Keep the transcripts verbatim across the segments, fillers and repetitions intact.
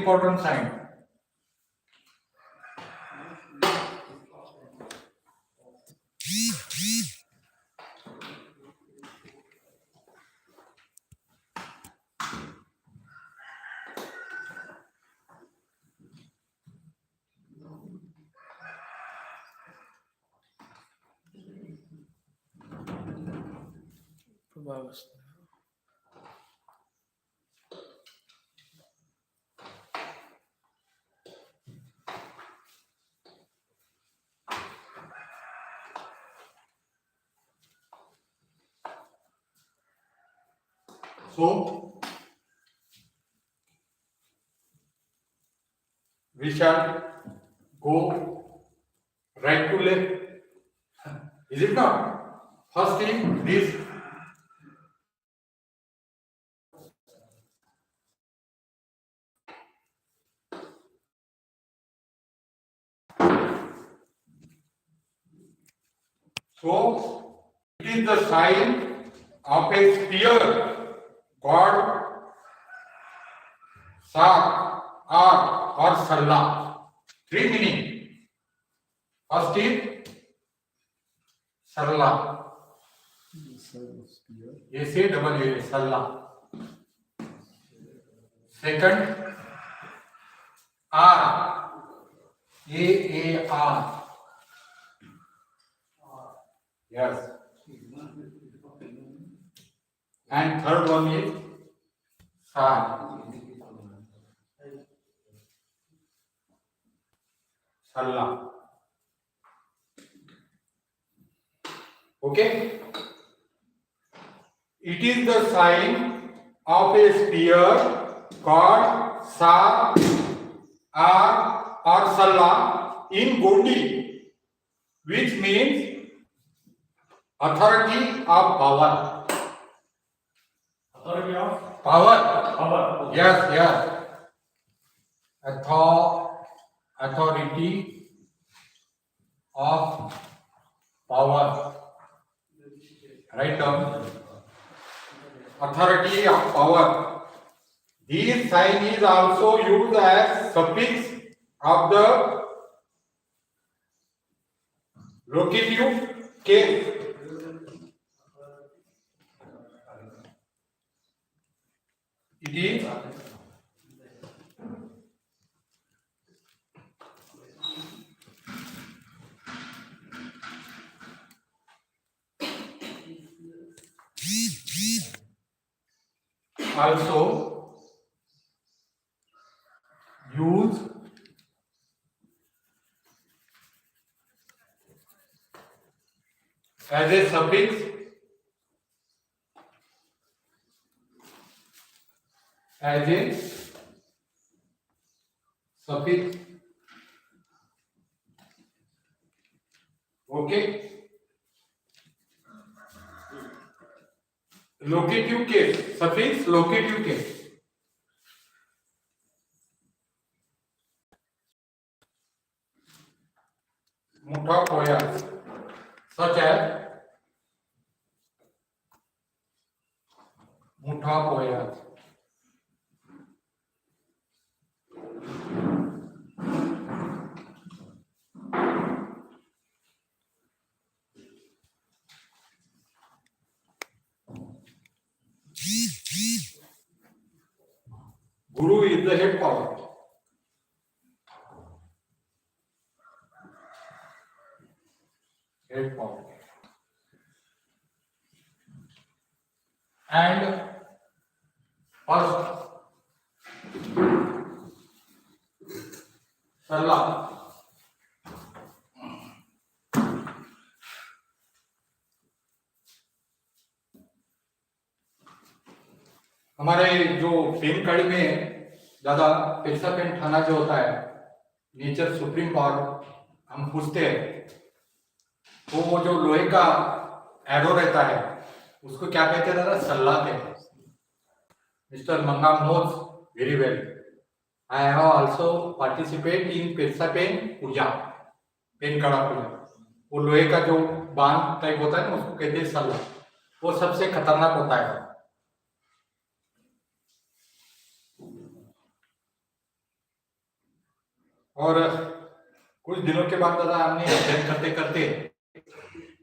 Important sign. So, we shall go right to left. Is it not? First thing, this. So, it is the sign of a spear called Sar, Ar, or Salla. Three meaning. First is Sarla. S A W A, Sarla. Second, R. A A R. Yes. And third one is Sa. Salla. Okay? It is the sign of a spear called Sa, Ar, or Salla in Gondi, which means authority of power. Authority of power. Power. Yes, yes. Author-, authority of power. Write down. Authority of power. This sign is also used as suffix of the locative case. It is also used as a suffix, as a suffix. Okay. Locative case, suffix locative case. मोठा पोया, such as मोठा पोया. Guru is the head power. Head power. And first, Sarla. हमारे जो पेन कड़ी में ज्यादा पेरसा पेन ठाना जो होता है, नेचर सुप्रीम पावर हम पूछते हैं, तो वो जो लोहे का एरो रहता है, उसको क्या कहते हैं दादा? सल्ला कहते हैं। Mister Mangam knows very well. I have also participate in Persa पेन पूजा, पेन कड़ा पूजा। वो लोहे का जो बांध टाइप होता है ना, उसको कहते हैं सल्ला। वो सबसे खतरनाक होता है। और कुछ दिनों के बाद दादा, हमने अध्ययन करते करते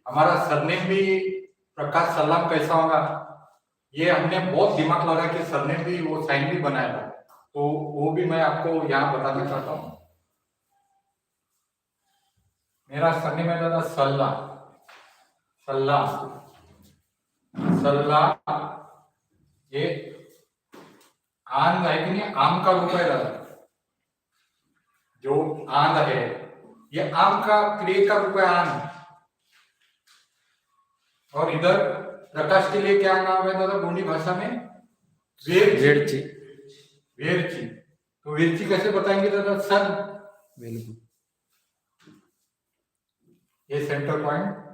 हमारा सरनेम भी प्रकाश सल्लाम कैसा होगा, ये हमने बहुत दिमाग लगा कि सरनेम भी, वो साइन भी बनाया था। तो वो भी मैं आपको यहाँ बताना चाहता हूँ। मेरा सरनेम है दादा सल्ला, सल्ला, सल्ला। ये आंद है कि नहीं, आम का रूप है दादा। जो आंद है, ये आम का क्रिया का रूप है, आंद। और इधर प्रकाश के लिए क्या नाम है दादा गोंडी भाषा में? वेरची। वेरची। वेरची। तो वेरची कैसे बताएंगे दादा? सन। बिल्कुल। ये सेंटर पॉइंट।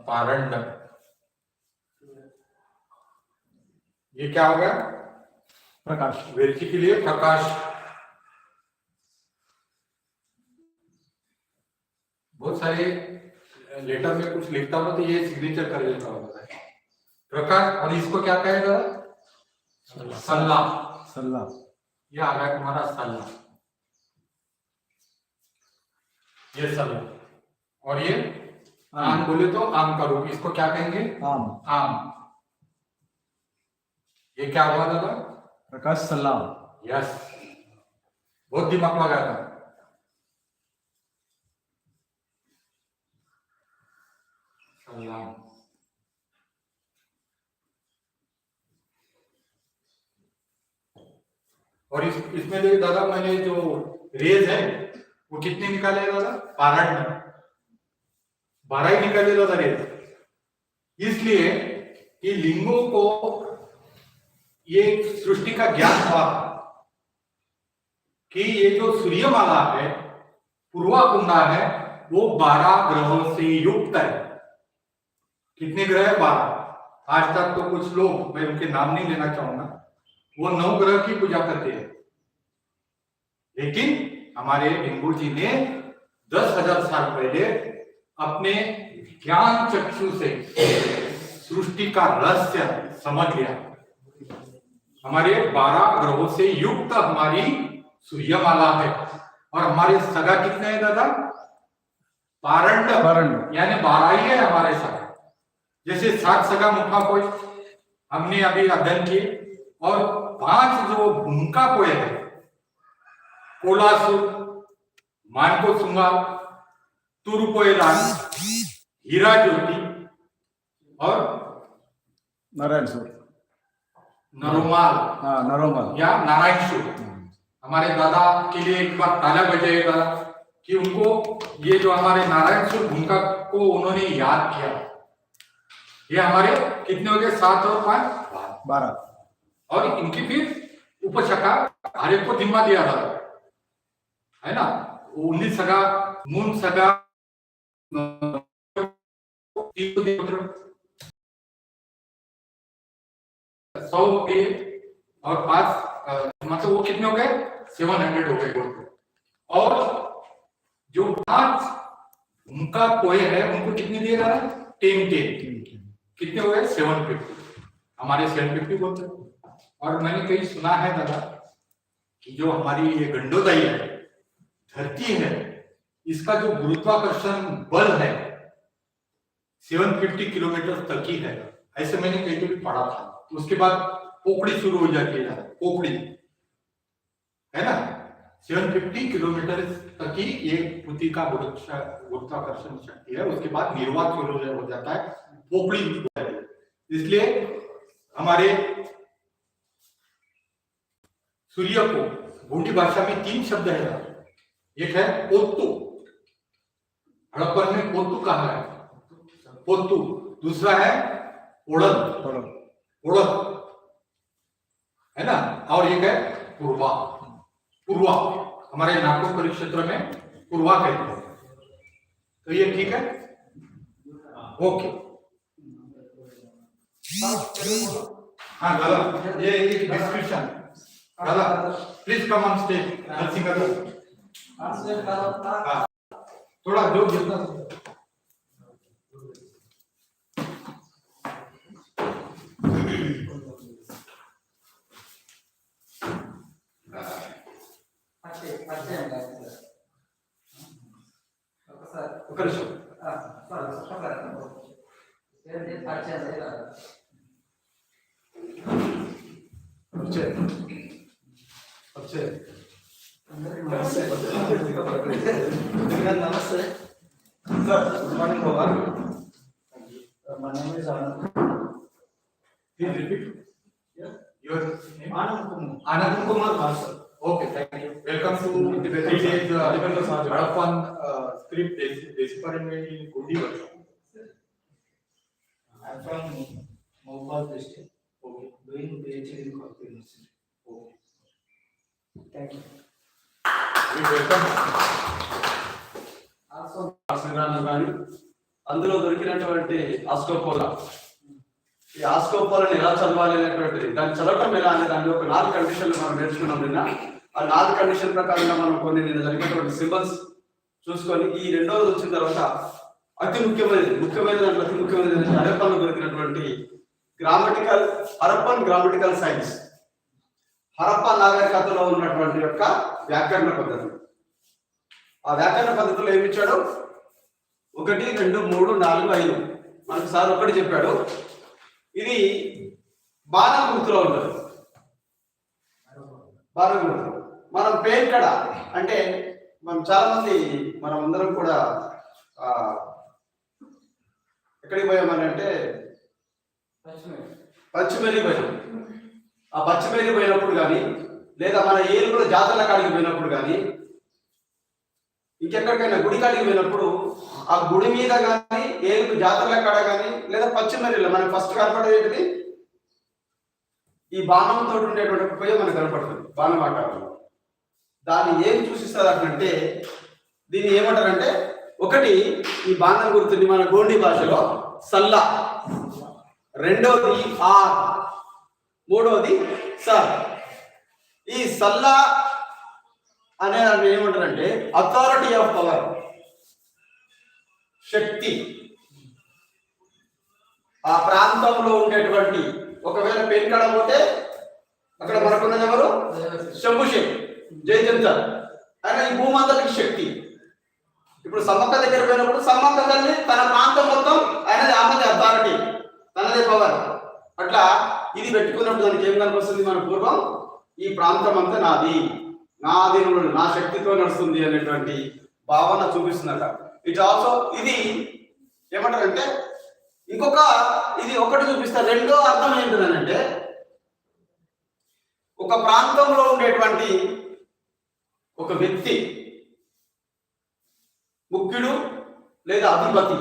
पारंड। ये क्या हो गया? प्रकाश। वेरची के लिए प्रकाश। बहुत सारे लेटर में कुछ लिखता हूँ तो ये सिग्नेचर कर लेता हूँ। प्रकाश, और इसको क्या कहेगा? सल्ला। सल्ला। सल्ला। ये आ गया तुम्हारा सल्ला। ये सल्ला। और ये आम। आम बोले तो आम का रूप, इसको क्या कहेंगे? आम। आम। ये क्या हुआ दादा? प्रकाश सल्ला। यस, बहुत दिमाग लगाया था। सल्ला। और इस, इसमें देखिए दादा, मैंने जो रेज है वो कितने निकाले दादा? बारह, बारह ही निकाले दादा रेज। इसलिए कि लिंगों को ये सृष्टि का ज्ञान हुआ कि ये जो सूर्यमाला है, पूर्वा कुंडा है, वो बारह ग्रहों से युक्त है। कितने ग्रह है? बारह। आज तक तो कुछ लोग, मैं उनके नाम नहीं लेना चाहूंगा, वो नौ ग्रह की पूजा करते हैं। लेकिन हमारे लिंगो जी ने दस हजार साल पहले अपने ज्ञान चक्षु से सृष्टि का रहस्य समझ लिया। हमारे बारह ग्रहों से युक्त हमारी सूर्यमाला है। और हमारे सगा कितने हैं दादा? पारंड। पारंड। यानी बारह ही है हमारे सगा। जैसे सात सगा मुखा कोय, हमने अभी अध्ययन किए, और पांच जो भूमिका कोय है, कोलासु, मानको सुंगा, तुरुपोयला, हीरा ज्योति और नारायण सूर। नरोमाल। हाँ, नरोमाल। या नारायण सूर। हम्म। हमारे दादा के लिए एक बार ताला बजाइएगा कि उनको ये जो हमारे नारायण सूर भूमिका को उन्होंने याद किया। ये हमारे कितने हो गए? सात और पाँच? बारह। और इनकी फिर उपशाखा हर एक को जिम्मा दिया था, है ना? उन्नीस सगा, मून सगा, सौ हो गए और पाँच, अ, मतलब वो कितने हो गए? सेवन हंड्रेड हो गए बोलते। और जो पांच उनका कोय है, उनको कितने दिए दादा? Ten ten. कितने हो गए? Seven fifty. हमारे सेवन फिफ्टी बोलते हैं। और मैंने कहीं सुना है दादा कि जो हमारी ये गंडोदई है, धरती है, इसका जो गुरुत्वाकर्षण बल है, सेवन फिफ्टी किलोमीटर तक ही है, ऐसे मैंने कहीं तो भी पढ़ा था। उसके बाद पोकड़ी शुरू हो जाती है, पोकड़ी, है ना? सेवन फिफ्टी किलोमीटर तक ही ये पृथ्वी का गुरुत्वा-, गुरुत्वाकर्षण शक्ति है। उसके बाद निर्वात शुरू हो जाता है, पोकड़ी। इसलिए हमारे सूर्य को गोंडी भाषा में तीन शब्द है। एक है पोत्तु, हड़प्पन में पोत्तु कहा है, पोत्तु। दूसरा है ओड़द, ओड़द। ओड़द, है ना? और एक है पूर्वा, पूर्वा, हमारे नागपुर परिक्षेत्र में पूर्वा कहते हैं। तो ये ठीक है, ओके। हाँ दादा, ये एक डिस्क्रिप्शन। दादा, please come on stage, Narasimha दादा। हाँ, थोड़ा जो जितना। अच्छे। अच्छे। नमस्ते। नमस्ते। Sir, good morning, Baba. My name is Anand. Please repeat. Yeah. Your name? Anand Kumar. Anand Kumar Master. Okay, thank you. Welcome to Independence, uh, Independence Hall. Harappan, uh, script Desi, Desi Paringe in Gondi version. I'm from Mobile district. Okay. Doing PhD in Khartoum University. Okay. Thank you. We welcome. Also, రాసిన కానీ అందులో దొరికినటువంటి ఆస్కోపోలా, ఈ ఆస్కోపోలాని ఎలా చదవాలి అనేటువంటి, దాన్ని చదవటం ఎలా అనే దాన్ని ఒక నాలుగు కండిషన్లు మనం నేర్చుకున్నాం నిన్న. ఆ నాలుగు కండిషన్ ప్రకారంగా మనం కొన్ని నిన్న జరిగినటువంటి సింబల్స్ చూసుకొని, ఈ రెండవది వచ్చిన తర్వాత అతి ముఖ్యమైనది, ముఖ్యమైన దాంట్లో అతి ముఖ్యమైనది ఏంటంటే హరప్పన్లో దొరికినటువంటి grammatical, Harappan grammatical science, Harappa నాగరికతలో ఉన్నటువంటి యొక్క వ్యాకరణ పద్ధతి. ఆ వ్యాకరణ పద్ధతిలో ఏమిచ్చాడు? ఒకటి, రెండు, మూడు, నాలుగు, ఐదు. మనకు సార్ ఒకటి చెప్పాడు, ఇది బాణం గుర్తులో ఉంటుంది. బాణం గుర్తు. మనం పేంకడ అంటే, మనం చాలా మంది, మనం అందరం కూడా, ఆ, ఎక్కడికి పోయామని అంటే, పచ్చిమేరి పోయినాం. ఆ పచ్చిమేరి పోయినప్పుడు కానీ, లేదా మన ఏలుగుల జాతరల కాడికి పోయినప్పుడు కానీ, ఇంకెక్కడికైనా గుడి కాడికి పోయినప్పుడు, ఆ గుడి మీద కానీ, ఏలుగు జాతరల కాడ కానీ, లేదా పచ్చిమేరిలో మనకు ఫస్ట్ కనపడేది ఏంటిది? ఈ బాణంతో ఉండేటువంటి ఒక పొయ్య మనకు కనపడుతుంది, బాణం ఆకారంలో. దాన్ని ఏం సూచిస్తారు అంటే, దీన్ని ఏమంటారంటే, ఒకటి, ఈ బాణం గుర్తుని మన గోండి భాషలో సల్లా, రెండోది ఆర్, మూడోది సార్. ఈ సల్లా అనే దాన్ని ఏమంటారంటే, అథారిటీ ఆఫ్ పవర్, శక్తి. ఆ ప్రాంతంలో ఉండేటువంటి, ఒకవేళ పెంకడ పోతే అక్కడ మనకున్నది ఎవరు? శంభుషే, జయజంత. ఆయన ఈ భూమంతటికి శక్తి. ఇప్పుడు సమ్మక్క దగ్గర పోయినప్పుడు సమ్మక్క తల్లి తన ప్రాంతం మొత్తం ఆయనది, ఆమెది అథారిటీ, తనదే పవర్. అట్లా ఇది పెట్టుకున్నప్పుడు దానికి ఏం కనిపిస్తుంది? మన పూర్వం ఈ ప్రాంతం అంతా నాది, నా ఆధీనంలో, నా శక్తితో నడుస్తుంది అనేటువంటి భావన చూపిస్తుందట. ఇట్ ఆల్సో, ఇది ఏమంటారంటే, ఇంకొక, ఇది ఒకటి చూపిస్తా. రెండో అర్థం ఏంటిదనంటే, ఒక ప్రాంతంలో ఉండేటువంటి ఒక వ్యక్తి ముఖ్యుడు లేదా అధిపతి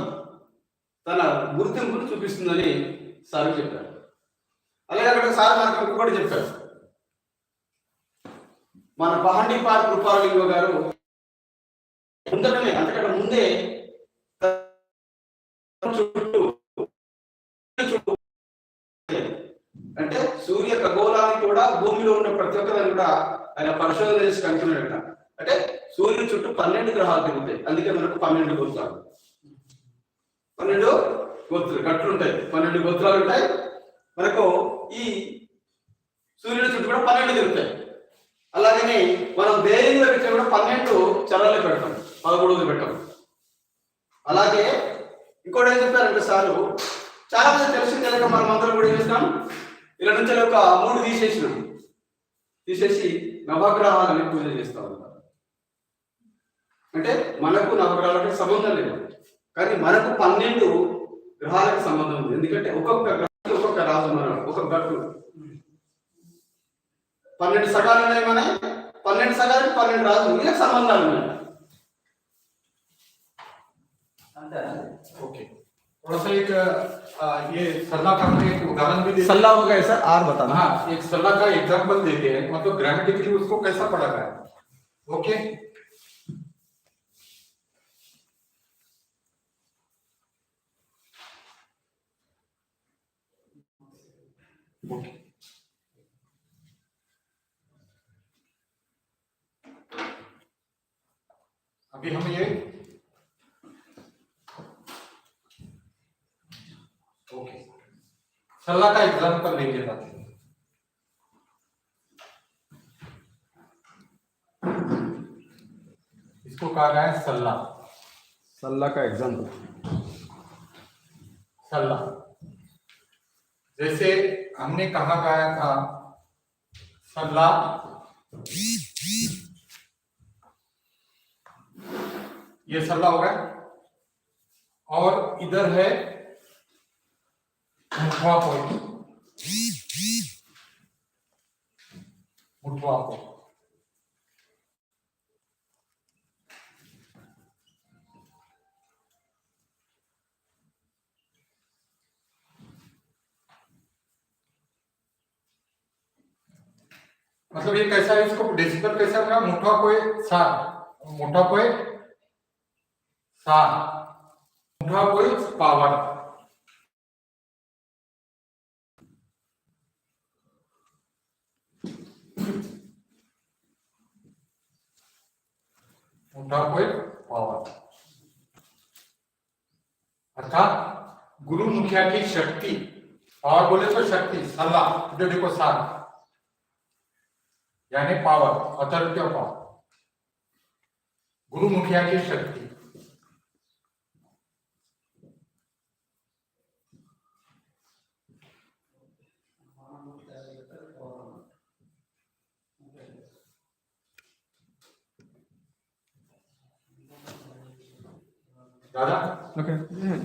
తన గుర్తింపును చూపిస్తుందని సార్ చెప్పారు. అలాగే అక్కడ సార్ మనకు ఇంకొకటి చెప్పారు. మన పహాండి పార్ కృపాలింగ గారు ముందటనే, అంతకంటే ముందే చుట్టూ, చుట్టూ అంటే సూర్య ఖగోళాన్ని కూడా, భూమిలో ఉన్న ప్రతి ఒక్కదాన్ని కూడా ఆయన పరిశోధన చేసి కనుక్కున్నాడట. అంటే సూర్యుడి చుట్టూ పన్నెండు గ్రహాలు తిరుగుతాయి, అందుకే మనకు పన్నెండు గోత్రాలు, పన్నెండు గోత్రాలు, గట్లు ఉంటాయి, పన్నెండు గోత్రాలు ఉంటాయి. మనకు ఈ సూర్యుడి చుట్టూ కూడా పన్నెండు తిరుగుతాయి. అలాగనే మనం దేని దగ్గర కూడా పన్నెండు చర్యలు పెడతాం, పదమూడవది పెట్టాం. అలాగే ఇంకోటి ఏం చెప్పారంటే సారు, చాలా మంది తెలిసి తెలియక మనం అందరం కూడా ఏం చేస్తాం, ఇలా నుంచి ఒక మూడు తీసేసినాం, తీసేసి నవగ్రహాలని పూజ చేస్తా ఉంటాం. అంటే మనకు నవగ్రహాలకి సంబంధం లేదు, కానీ మనకు పన్నెండు గ్రహాలకు సంబంధం ఉంది. ఎందుకంటే ఒక్కొక్క గ్రహానికి ఒక్కొక్క రాజు, మన ఒక్కొక్క గట్టు, పన్నెండు సగాలు ఉన్నాయి. మన పన్నెండు సగాలకు పన్నెండు రాజులు, వీళ్ళకి సంబంధాలు ఉన్నాయి. అంతేనా? ओके, थोड़ा सा एक, आ, ये सल्ला का हमने एक उदाहरण भी दे दिया। सल्ला हो गया सर, और बताना। हाँ, एक सल्ला का एग्जांपल देते हैं, मतलब ग्रामेटिकली उसको कैसा पढ़ा जाए। Okay, okay. अभी हम ये, ओके, सल्ला का एग्जांपल लेके जाते हैं। इसको कहा गया है सल्ला। सल्ला का एग्जांपल। सल्ला। जैसे हमने कहा गया था, सल्ला, ये सल्ला हो गया, और इधर है मुठवा पोय, मुठवा पोय। मतलब ये कैसा है, इसको डेसिमल कैसा बना? मुठा कोई सा, मुठा कोई सा, मुठा कोई पावन। उठा कोई पावर। अर्थात गुरु मुखिया की शक्ति, पावर बोले तो शक्ति, सल्ला, जो देखो सार, यानी पावर, अथॉरिटी ऑफ पावर, गुरु मुखिया की शक्ति। दादा? Okay,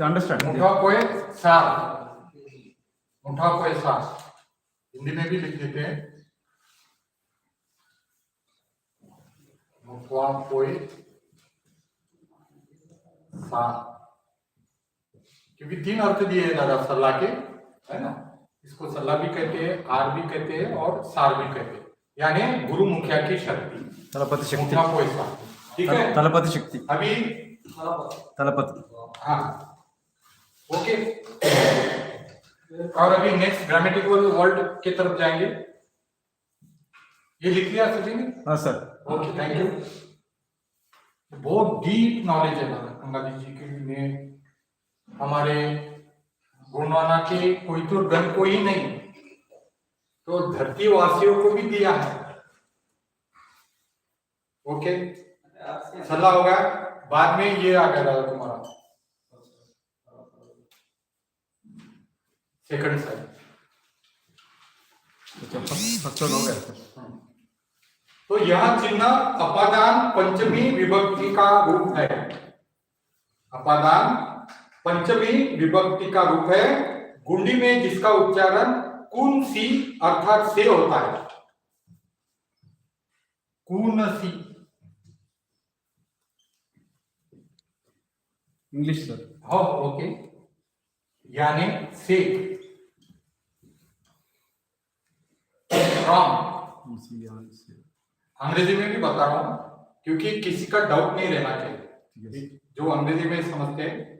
understand. मुठा कोय सार, मुठा कोय सार, हिंदी में भी लिख देते हैं, मुठा कोय सार। क्योंकि तीन अर्थ दिए हैं दादा सल्ला के, है ना? इसको सल्ला भी कहते हैं, आर भी कहते हैं और सार भी कहते हैं, यानी गुरु मुखिया की शक्ति। तलपति शक्ति। मुठा कोय सार, ठीक है? तलपति शक्ति। अभी तलपति। हाँ, ओके। और अभी नेक्स्ट ग्रामेटिकल वर्ड की तरफ जाएंगे। ये लिख लिया सर जी ने? हाँ सर। Okay, thank you. बहुत डीप नॉलेज है दादा, गंगाधर जी के लिए। हमारे गुरु नानक के कोई तो गण कोई नहीं, तो धरती वासियों को भी दिया है। ओके, सल्ला होगा, बाद में ये आ गया दादा तुम्हारा। Second side. अच्छा, फर्स्ट, फर्स्ट वन हो गया सर। हम्म। तो यह चिन्ह अपादान पंचमी विभक्ति का रूप है। अपादान पंचमी विभक्ति का रूप है। गुंडी में जिसका उच्चारण कुन सी अर्थात से होता है। कुन सी। English sir. हो, ओके। यानी से, फ्रॉम। अंग्रेजी में भी बता रहा हूं, क्योंकि किसी का डाउट नहीं रहना चाहिए। ठीक है। जो अंग्रेजी में समझते हैं,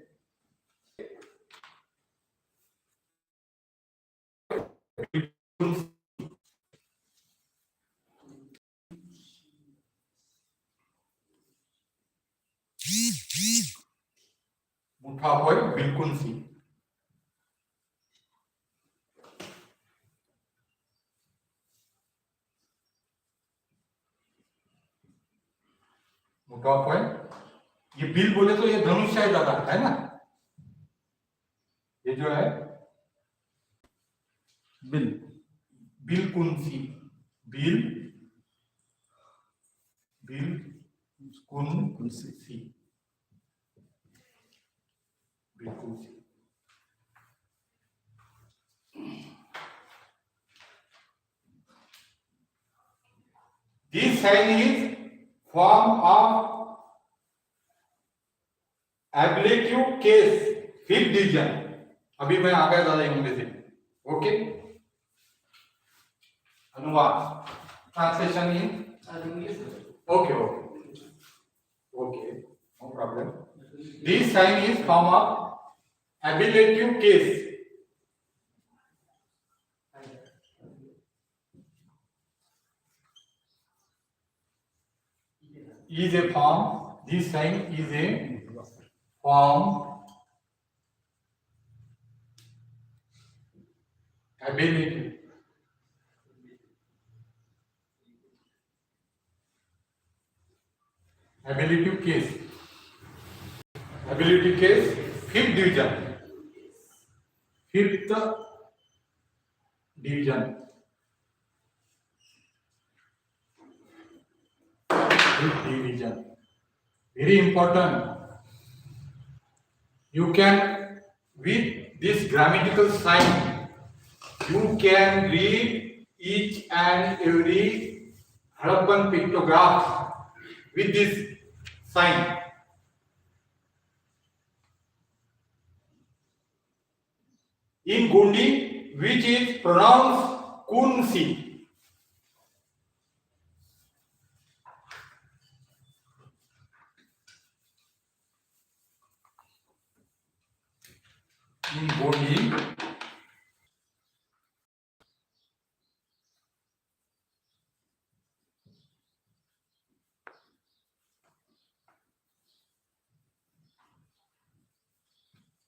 मुठा होय बिल्कुल सी। मुठा होय, ये बिल बोले तो ये धनुष है दादा, है ना? ये जो है बिल, बिल कुंसी, बिल, बिल कुंसी, बिल कुंसी। This sign is form of ablative case, fifth division। अभी मैं आ गया दादा इंग्लिश में। ओके, अनुवाद, translation in English. Okay, okay, okay, no problem। This sign is form of ablative case। Is a form, this sign is a form, ablative, ablative case, ablative case, fifth division। fifth division. Fifth division. Very important. You can, with this grammatical sign, you can read each and every Harappan pictograph with this sign. In Gondi, which is pronounced Kunsi. In Gondi,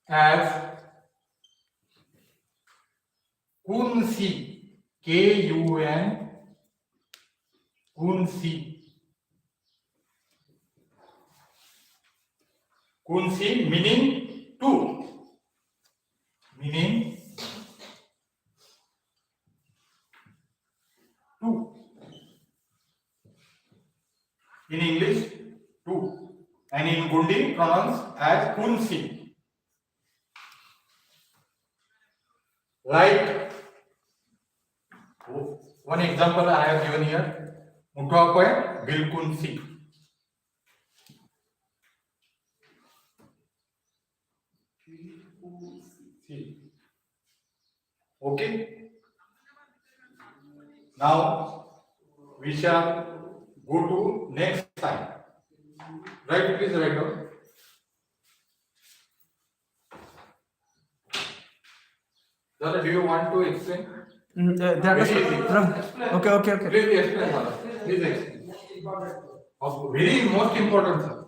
as Kunsi, K U N, Kunsi. Kunsi meaning two. Meaning two. In English, two. And in Gondi, pronounced as Kunsi. Like, one example I have given here. Mutuapoe, Bilkunsi. See. Okay. Now we shall go to next sign. Write, please write down. Dada, do you want to explain? Mm, uh, that is Very easy. From, okay, okay, okay. Please explain, Dada. Please explain. Of very most important, sir.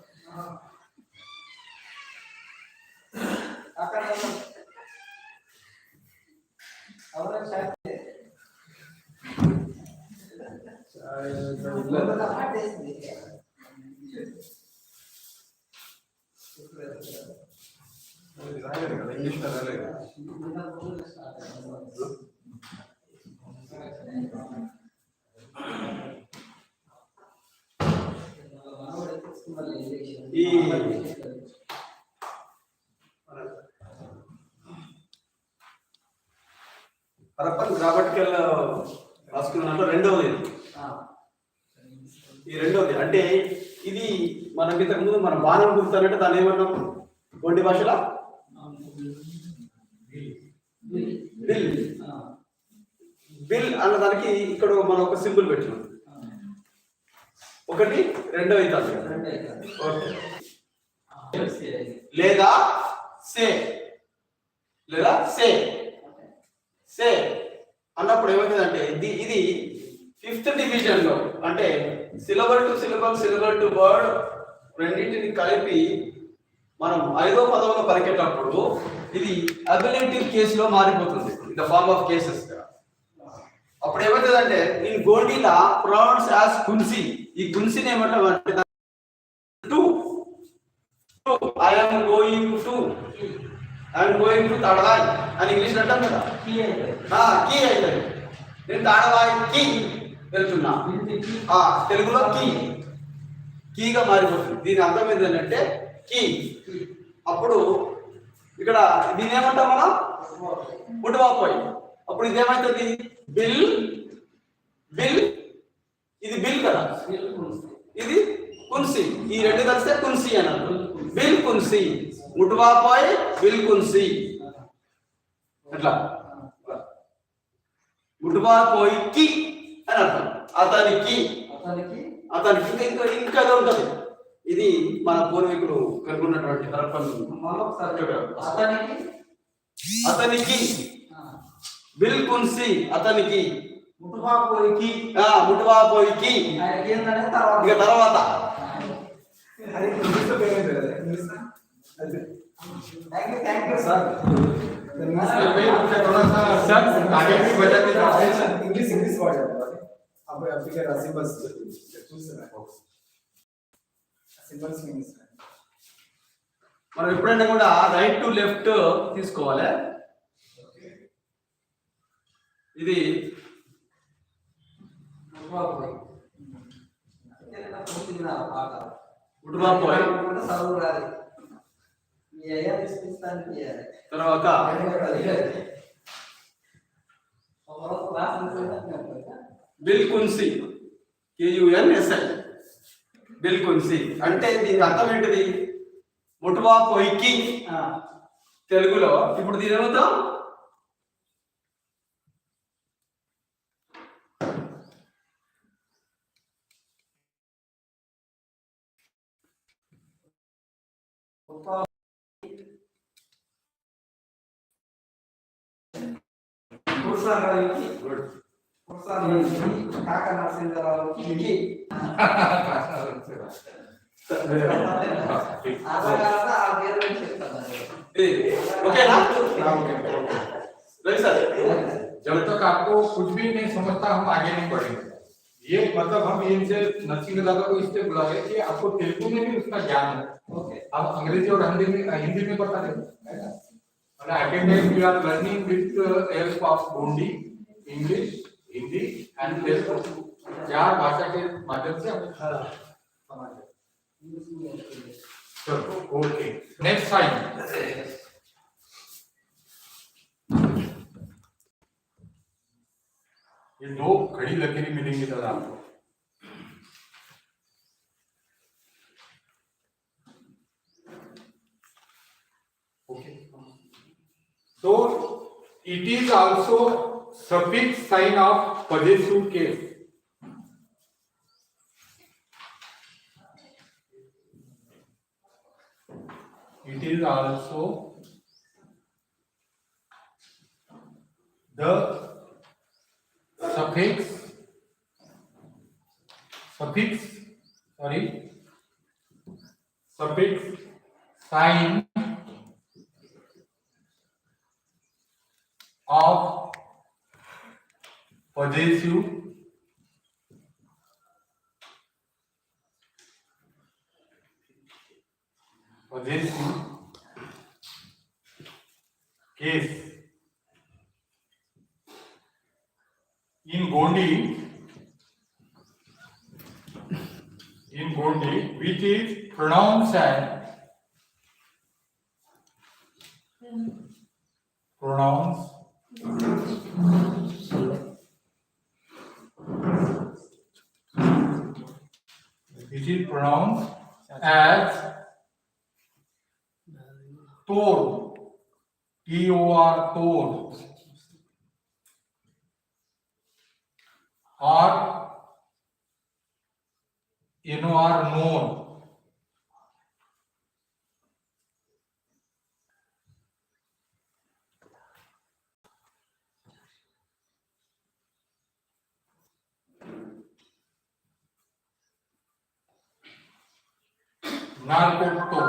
ఈ Harappan grammatical రాసుకున్న దాంట్లో రెండవది ఇది. ఈ రెండవది అంటే, ఇది మనకి ఇంతకు ముందు మన బాణం గుర్తు అన్నట్టు దాన్ని ఏమన్నాం గొండి భాషలో? బిల్. బిల్ అన్నదానికి ఇక్కడ మనం ఒక సింబల్ పెట్టినాం. ఒకటి, రెండో అవుతుంది. ఓకే. లేదా సే, లేదా సే, సే అన్నప్పుడు ఏమవుతుందంటే, ఇది, ఇది ఫిఫ్త్ డివిజన్ లో, అంటే syllable to syllable, syllable to word రెండింటిని కలిపి మనం ఐదో పదంలో పలికేటప్పుడు ఇది అబిలేటివ్ కేసులో మారిపోతుంది, in the form of cases గా. అప్పుడు ఏమవుతుందంటే, నేను గోండీలా ప్రొనౌన్స్ యాజ్ కున్సి. ఈ కున్సిని ఏమంటాం అంటే, to, to, I am going to, I am going to Tadvai అని ఇంగ్లీష్ అంటాం కదా. ఆ, కీ అయితే నేను తాడవాయికి వెళ్తున్నా. ఆ, తెలుగులో కీ, కీగా మారిపోతుంది. దీని అర్థం ఏంటంటే కీ. అప్పుడు ఇక్కడ దీన్ని ఏమంటాం మనం? ముట్టువాపోయి. అప్పుడు ఇది ఏమవుతుంది? బిల్, బిల్, ఇది బిల్ కదా, ఇది కున్సి. ఈ రెండు కలిస్తే కున్సి అన్నారు. బిల్ కున్సి, ముట్టువాపోయి, బిల్ కున్సి. ఎట్లా? ముట్టువాపోయికి అని అర్థం. అతనికి, అతనికి. అతనికి ఇంకా, ఇంకా, ఇంకా ఏదో ఉంటది. ఇది మన పూర్వీకులు కనుగొన్నటువంటి హరప్పన్ మరొకసారి. అతనికి. అతనికి. ఆ. బిల్ కున్సి అతనికి. ముట్టువాపోయికి. ఆ, ముట్టువాపోయికి. ఆయనకి ఏంటనే తర్వాత. ఇక తర్వాత. అరే, ఇంగ్లీష్లో పేరు ఏంటి కదా? English. Thank you, thank you, sir. Sir, आगे भी बता दीजिए। English, English word है। अब, अब क्या symbols चूज़ करना है। Symbols means మనం ఎప్పుడైనా కూడా రైట్ టు లెఫ్ట్ తీసుకోవాలి. इदी उठवा पोय। तरवाता बिल्कुंसी, K U N S I, बिल्कुंसी अंटे दीनि अर्थम एंटिदि? मुठवा पोय्की। तेलुगुलो इप्पुडु दीनि एमंटाम? ए, ओके ना? हाँ, ओके, ओके। रवि सर। जब तक आपको कुछ भी नहीं समझता, हम आगे नहीं बढ़ेंगे। ये मतलब हम इनसे, नरसिंह दादा को इसलिए बुला रहे कि आपको तेलुगु में भी उसका ज्ञान हो। ओके। आप अंग्रेजी और हिंदी में, हिंदी में बता दें, है ना? मतलब, I can tell you are learning with, uh, help of Gondi, English, Hindi and Telugu। चार भाषा के माध्यम से हम समझ रहे हैं। चलो, ओके। Next sign. ये दो खड़ी लकीरें मिलेंगी दादा आपको। Okay. So it is also suffix sign of possessive case. It is also the suffix, suffix, sorry, suffix sign of possessive, possessive case. In Gondi, in Gondi, which is pronounced as, pronounced, which is pronounced as tor, T O R, tor, or N O R, nor. नारकोट्टो।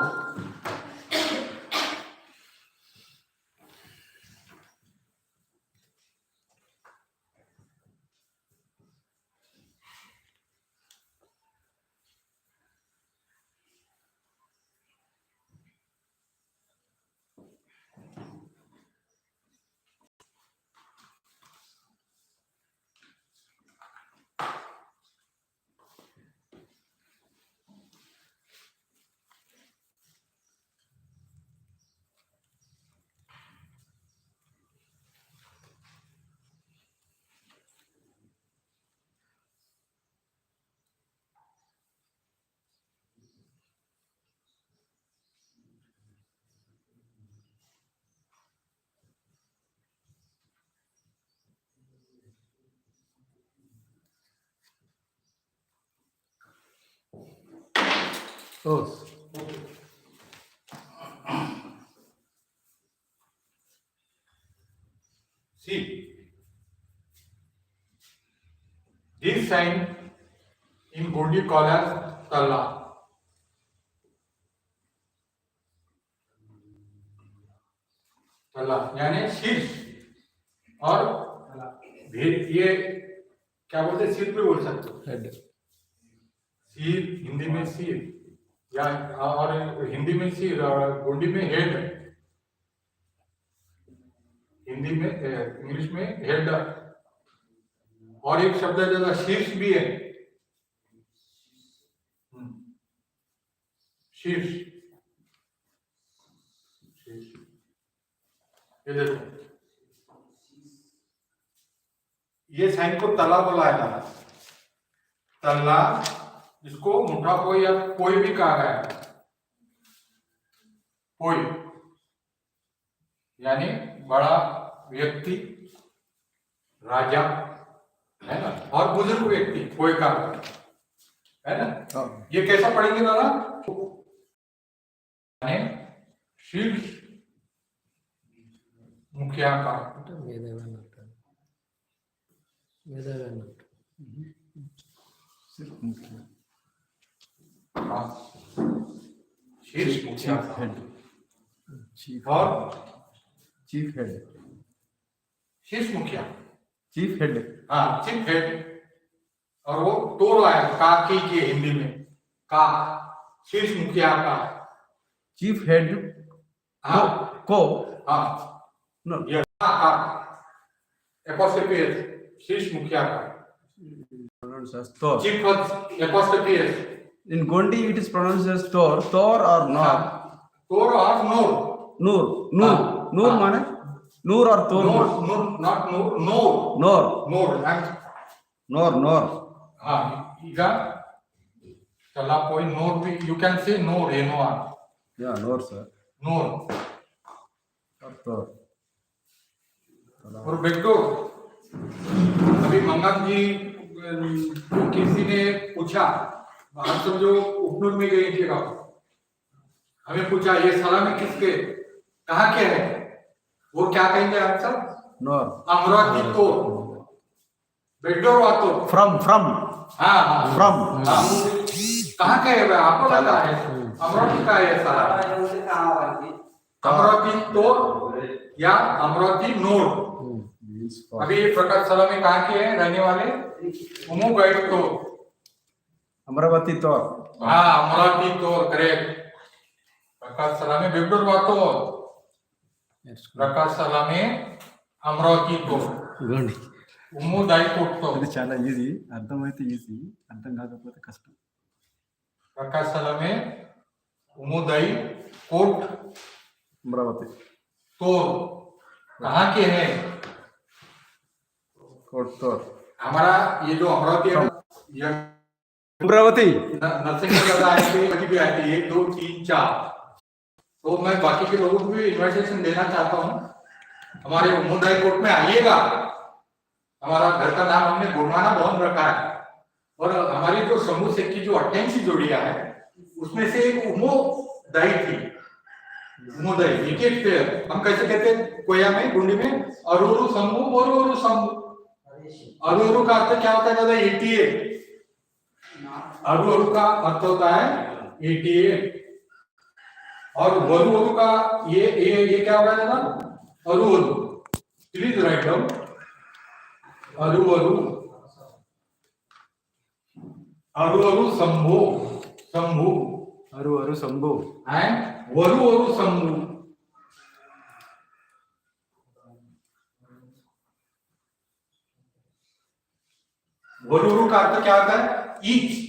Oh. See, this sign in Gondi call as tala. तला यानी शीर्ष। और भी, ये क्या बोलते हैं, सिर भी बोल सकते हो। हेड। सिर, हिंदी में सिर, या, और हिंदी में सिर और गोंडी में हेड। हिंदी में, ए, इंग्लिश में हेड, और एक शब्द है, जरा शीर्ष भी है। हम्म। शीर्ष। शीर्ष। ये देखो, ये साइन को तला बोला है ना, तला। इसको मुठा पोई या कोई भी कहा है, कोई, यानी बड़ा व्यक्ति, राजा, है ना, और बुजुर्ग व्यक्ति कोई का, है ना। हाँ। ये कैसा पढ़ेंगे दादा? यानी शीर्ष मुखिया का। मेधावी अन्नट्टु। मेधावी अन्नट्टु। हाँ। शीर्ष मुखिया का। Chief head. और? Chief head. शीर्ष मुखिया। Chief head. हाँ, चीफ हेड। और वो तोर आया, का की के हिंदी में, का, शीर्ष मुखिया का। चीफ हेड हाँ। को, को। हाँ। No। ये का, का। Apostrophe S, शीर्ष मुखिया का। Pronounce as तोर। Chief apostrophe S। In Gondi, it is pronounced as तोर, तोर or नोर। हाँ। तोर और नोर। नूर, नूर, हाँ, नूर हाँ। माने? नूर और तोर नोर, माने? नूर, not नूर, नोर। नोर। नोर, I'm नोर, नोर। हाँ, इगा चला कोई नोर भी, you can say NOR, N O R। Yeah, नोर, sir। नोर। और तो, और बेगडोर, अभी मंगल जी, अम, किसी ने पूछा, हम सब जो उपनूर में गए थे, हमें पूछा, "ये सलामी किसके, कहाँ के है?" वो क्या कहेंगे आंसर? नोर। अमरावती तोर। बेगडोर वातो। From, from। हाँ, हाँ। From। हाँ। कहाँ का है भाई? आपको पता है? अमरावती का है साला। अमरावती तोर या अमरावती नोर। हम्म। अभी प्रकाश सलामी कहाँ के हैं रहने वाले? उमू गाइड तोर। अमरावती तोर। हाँ, अमरावती तोर, correct। प्रकाश सलामी बेगडोर वातो। Yes, correct। प्रकाश सलामी अमरावती तोर। गंडी। उमू दाई कोट तोर। ఇది చాలా ఈజీ, అర్థమైతే ఈజీ, అర్థం కాకపోతే కష్టం। प्रकाश सलामी उमू दाई कोट अमरावती तोर। कहाँ के हैं? कोट तोर। हमारा ये जो अमरावती है ना, ये अमरावती। न-, नरसिंह दादा आए थे, कभी भी आए थे, एक, दो, तीन, चार। तो मैं बाकी के लोगों को भी इनविटेशन देना चाहता हूँ, हमारे उमू दाई कोट में आइएगा। हमारा घर का नाम हमने गोंडवाना भवन रखा है और हमारी जो समूह से की जो अट्ठाईस जोड़ियां है, उसमें से एक उमो दाई थी। उमो दाई, एक एक पेयर। हम कैसे कहते हैं कोया में, गुंडी में? अरुरु समूह, अरुरु समूह। अरुरु का अर्थ क्या होता है दादा? Eighty eight. अरु अरु का अर्थ होता है एटी एट। और वरु वरु का ये, ये, ये क्या हो रहा है ना? अरु अरु। Please write down। अरु अरु। अरु अरु शंभु। शंभु। अरु अरु शंभु। हैं? वरु वरु शंभु। वरुरु का अर्थ क्या होता है? ईच।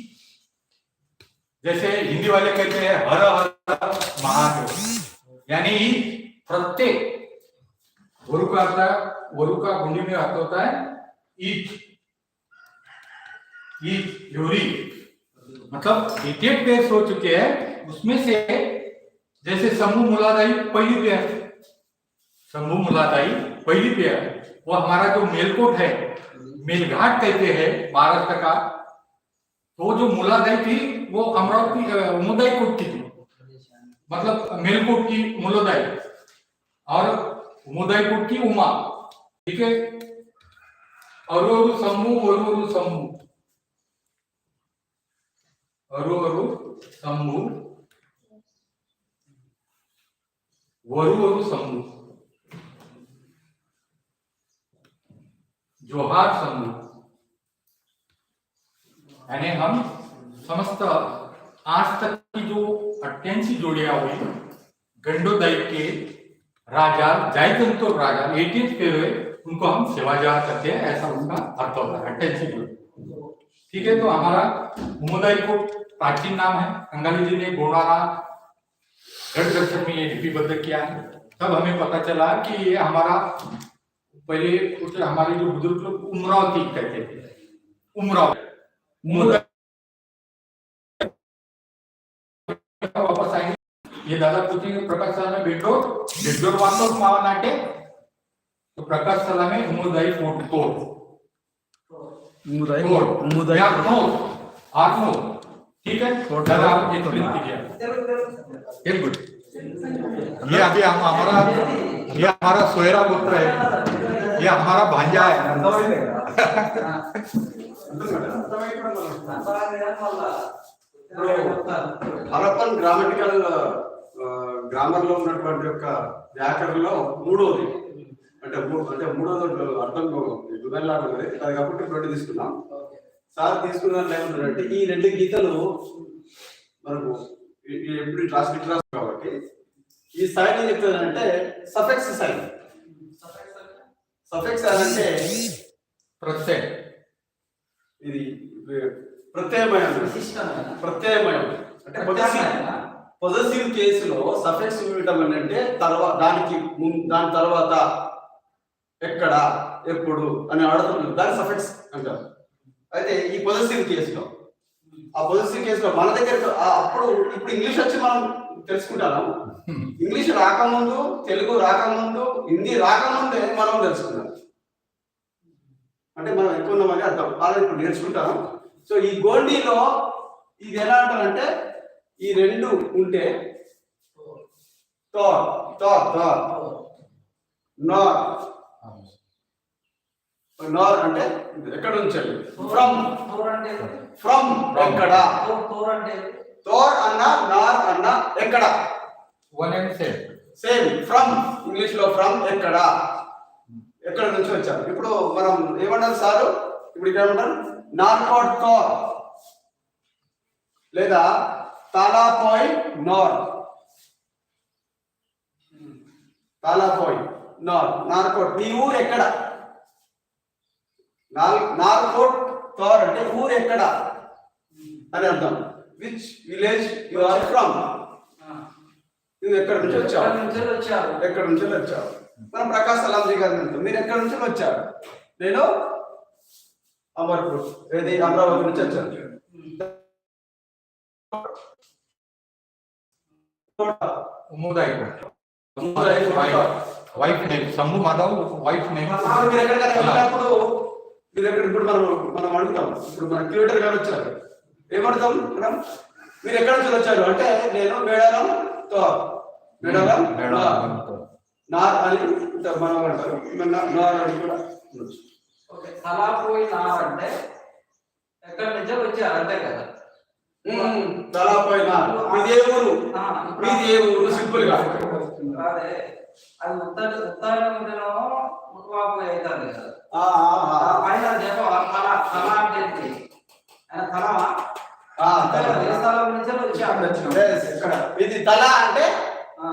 जैसे हिंदी वाले कहते हैं, "हर हर महादेव", यानी ईच प्रत्येक। वरु का अर्थ, वरु का गुंडी में अर्थ होता है ईच। ईच, योरी। मतलब, एटी एट पेयर्स हो चुके हैं, उसमें से जैसे शंभु मूलाधारी पहली पेयर, शंभु मूलाधारी पहली पेयर, वो हमारा जो मेलकोट है, मेलघाट कहते हैं महाराष्ट्र का, तो जो मूलाधारी थी, वो अमरावती, अ, उमोदाई कोट की थी, मतलब मेलकोट की मूलाधारी, और उमोदाई कोट की उमा, ठीक है। अरु अरु शंभु, वरु अरु शंभु, अरु अरु शंभु, वरु वरु शंभु, जोहार शंभु। यानी हम समस्त आज तक की जो अट्ठाईस जोड़ियां हुई, गंडो दाई के राजा, जाइतंतोर राजा, एटीएथ फेरो है, उनको हम सेवाजार कहते हैं, ऐसा उसका अर्थ होता है, अट्ठाईस। ठीक है, तो हमारा उमोदाई कोट प्राचीन नाम है, कंगाली जी ने गोंडाना गढ़ दर्शन में ये लिपिबद्ध किया है। तब हमें पता चला कि ये हमारा, पहले कुछ हमारे जो बुजुर्ग लोग उमरावती कहते थे, उमरावती। उमरावती वापस आएंगे। ये दादा पृथ्वी प्रकाश साहब में बेड्डोर, बेड्डोर वांदो मावा नाटे, तो प्रकाश साहब में उमोदाई कोट कोट। उमोदाई कोट। कोट। उमोदाई या कोट। नोर, आर नोर। ठीक है? कोट दादा, कोट। आप एक्सप्लेन कीजिए। एक मिनट। ये अभी हम, हमारा, ये हमारा सोयरा पुत्र है, ये हमारा भांजा है। ఇప్పుడు హరప్పన్ గ్రామటికల్, ఆ, గ్రామర్‌లో ఉన్నటువంటి యొక్క వ్యాకరణంలో మూడోది, అంటే మూ-, అంటే మూడోది అర్థం దుబాయ్‌లాగా ఉంది. అది కాబట్టి ఇప్పుడు రెండు తీసుకున్నాం. సార్ తీసుకున్న దాంట్లో ఏమంటారంటే, ఈ రెండు గీతలు మనకు ఈ, ఈ ఎప్పుడు ట్రాన్స్మిట్ రాదు కాబట్టి ఈ సైన్ ఏం చెప్తుందంటే సఫిక్స్ సైన్. సఫిక్స్ అంటే ప్రత్యయం. ఇది ప్రత్యయమయం. విశిష్టమైన. ప్రత్యయమయం. అంటే ప్రత్యామ్నాయం. పొజిటివ్, పొజిటివ్ కేసులో సఫిక్స్ ఇవ్వటం ఏంటంటే తర్వాత దానికి ముం-, దాని తర్వాత ఎక్కడ, ఎప్పుడు అని అడగటం దాన్ని సఫిక్స్ అంటారు. అయితే ఈ పొజిటివ్ కేసులో, ఆ పొజిటివ్ కేసులో మన దగ్గర ఆ అప్పుడు, ఇప్పుడు ఇంగ్లీష్ వచ్చి మనం తెలుసుకుంటాము. ఇంగ్లీష్ రాకముందు, తెలుగు రాకముందు, హిందీ రాకముందే మనం తెలుసుకున్నాం. అంటే మనం ఎక్కువ ఉన్నామని అర్థం. అలా ఇప్పుడు నేర్చుకుంటాం. సో ఈ గోండీలో ఇది ఎలా అంటారంటే ఈ రెండు ఉంటే తోర్, తోర్, తోర్. నోర్. నోర్ అంటే ఎక్కడ నుంచి? From. తోర్ అంటే? From. ఎక్కడ? తోర్, తోర్ అంటే? తోర్ అన్న, నార్ అన్న ఎక్కడ? One and same. Same. From, English లో from ఎక్కడ, ఎక్కడ నుంచి వచ్చారు. ఇప్పుడు మనం ఏమన్నారు సారు? ఇప్పుడు ఇక్కడ ఏమంటారు? నార్కోడ్ తోర్ లేదా తాలాపోయ్ నోర్. తాలాపోయ్ నోర్, నార్కోడ్. నీ ఊరు ఎక్కడ? నార్-, నార్కోడ్ తోర్ అంటే ఊరు ఎక్కడ అని అర్థం. Which village you are from? నువ్వు ఎక్కడి నుంచి వచ్చావు? ఎక్కడి నుంచి వచ్చావు? ఎక్కడి నుంచి వచ్చావు? మనం ప్రకాష్ సలాంజీ గారిని అంటాం. మీరు ఎక్కడి నుంచి వచ్చారు? నేను అమర్పూర్, ఏది, అమరావతి నుంచి వచ్చాను. उमोदाई कोट। उमोदाई कोट। Wife, wife name Shambhu Madhav, wife name. ఆ, మీరు ఎక్కడికైనా వెళ్ళినప్పుడు, మీరు ఎక్కడ, ఇప్పుడు మనం, మనం అడుగుతాం, ఇప్పుడు మన క్యూరేటర్ గారు వచ్చారు, ఏమడుగుతాం మనం? మీరు ఎక్కడి నుంచి వచ్చారు అంటే, నేను మేడారం తో, మేడారం మేడారం తో. నా అని ఇంత మనం అంటారు, మన నా అని కూడా అనొచ్చు. ఓకే, తలాపోయి నా అంటే ఎక్కడి నుంచో వచ్చారు, అంతే కదా? ఉమ్, తలాపోయి నా. మీది ఏ ఊరు? ఆ, ఇప్పుడు మీది ఏ ఊరు? సింపుల్ గా. అదే, అది ఉత్తర, ఉత్తరం ఉంటేనేమో ఉట్టువాపు అవుతుంది కదా. ఆ, ఆ, ఆ. ఆ పైన చెప్ప, తల, తల అంటే ఏంటి? ఆ, తల. ఆ, తల. ఏ స్థలం నుంచి వచ్చాడు? Yes, ఇక్కడ. ఇది తల అంటే ఆ.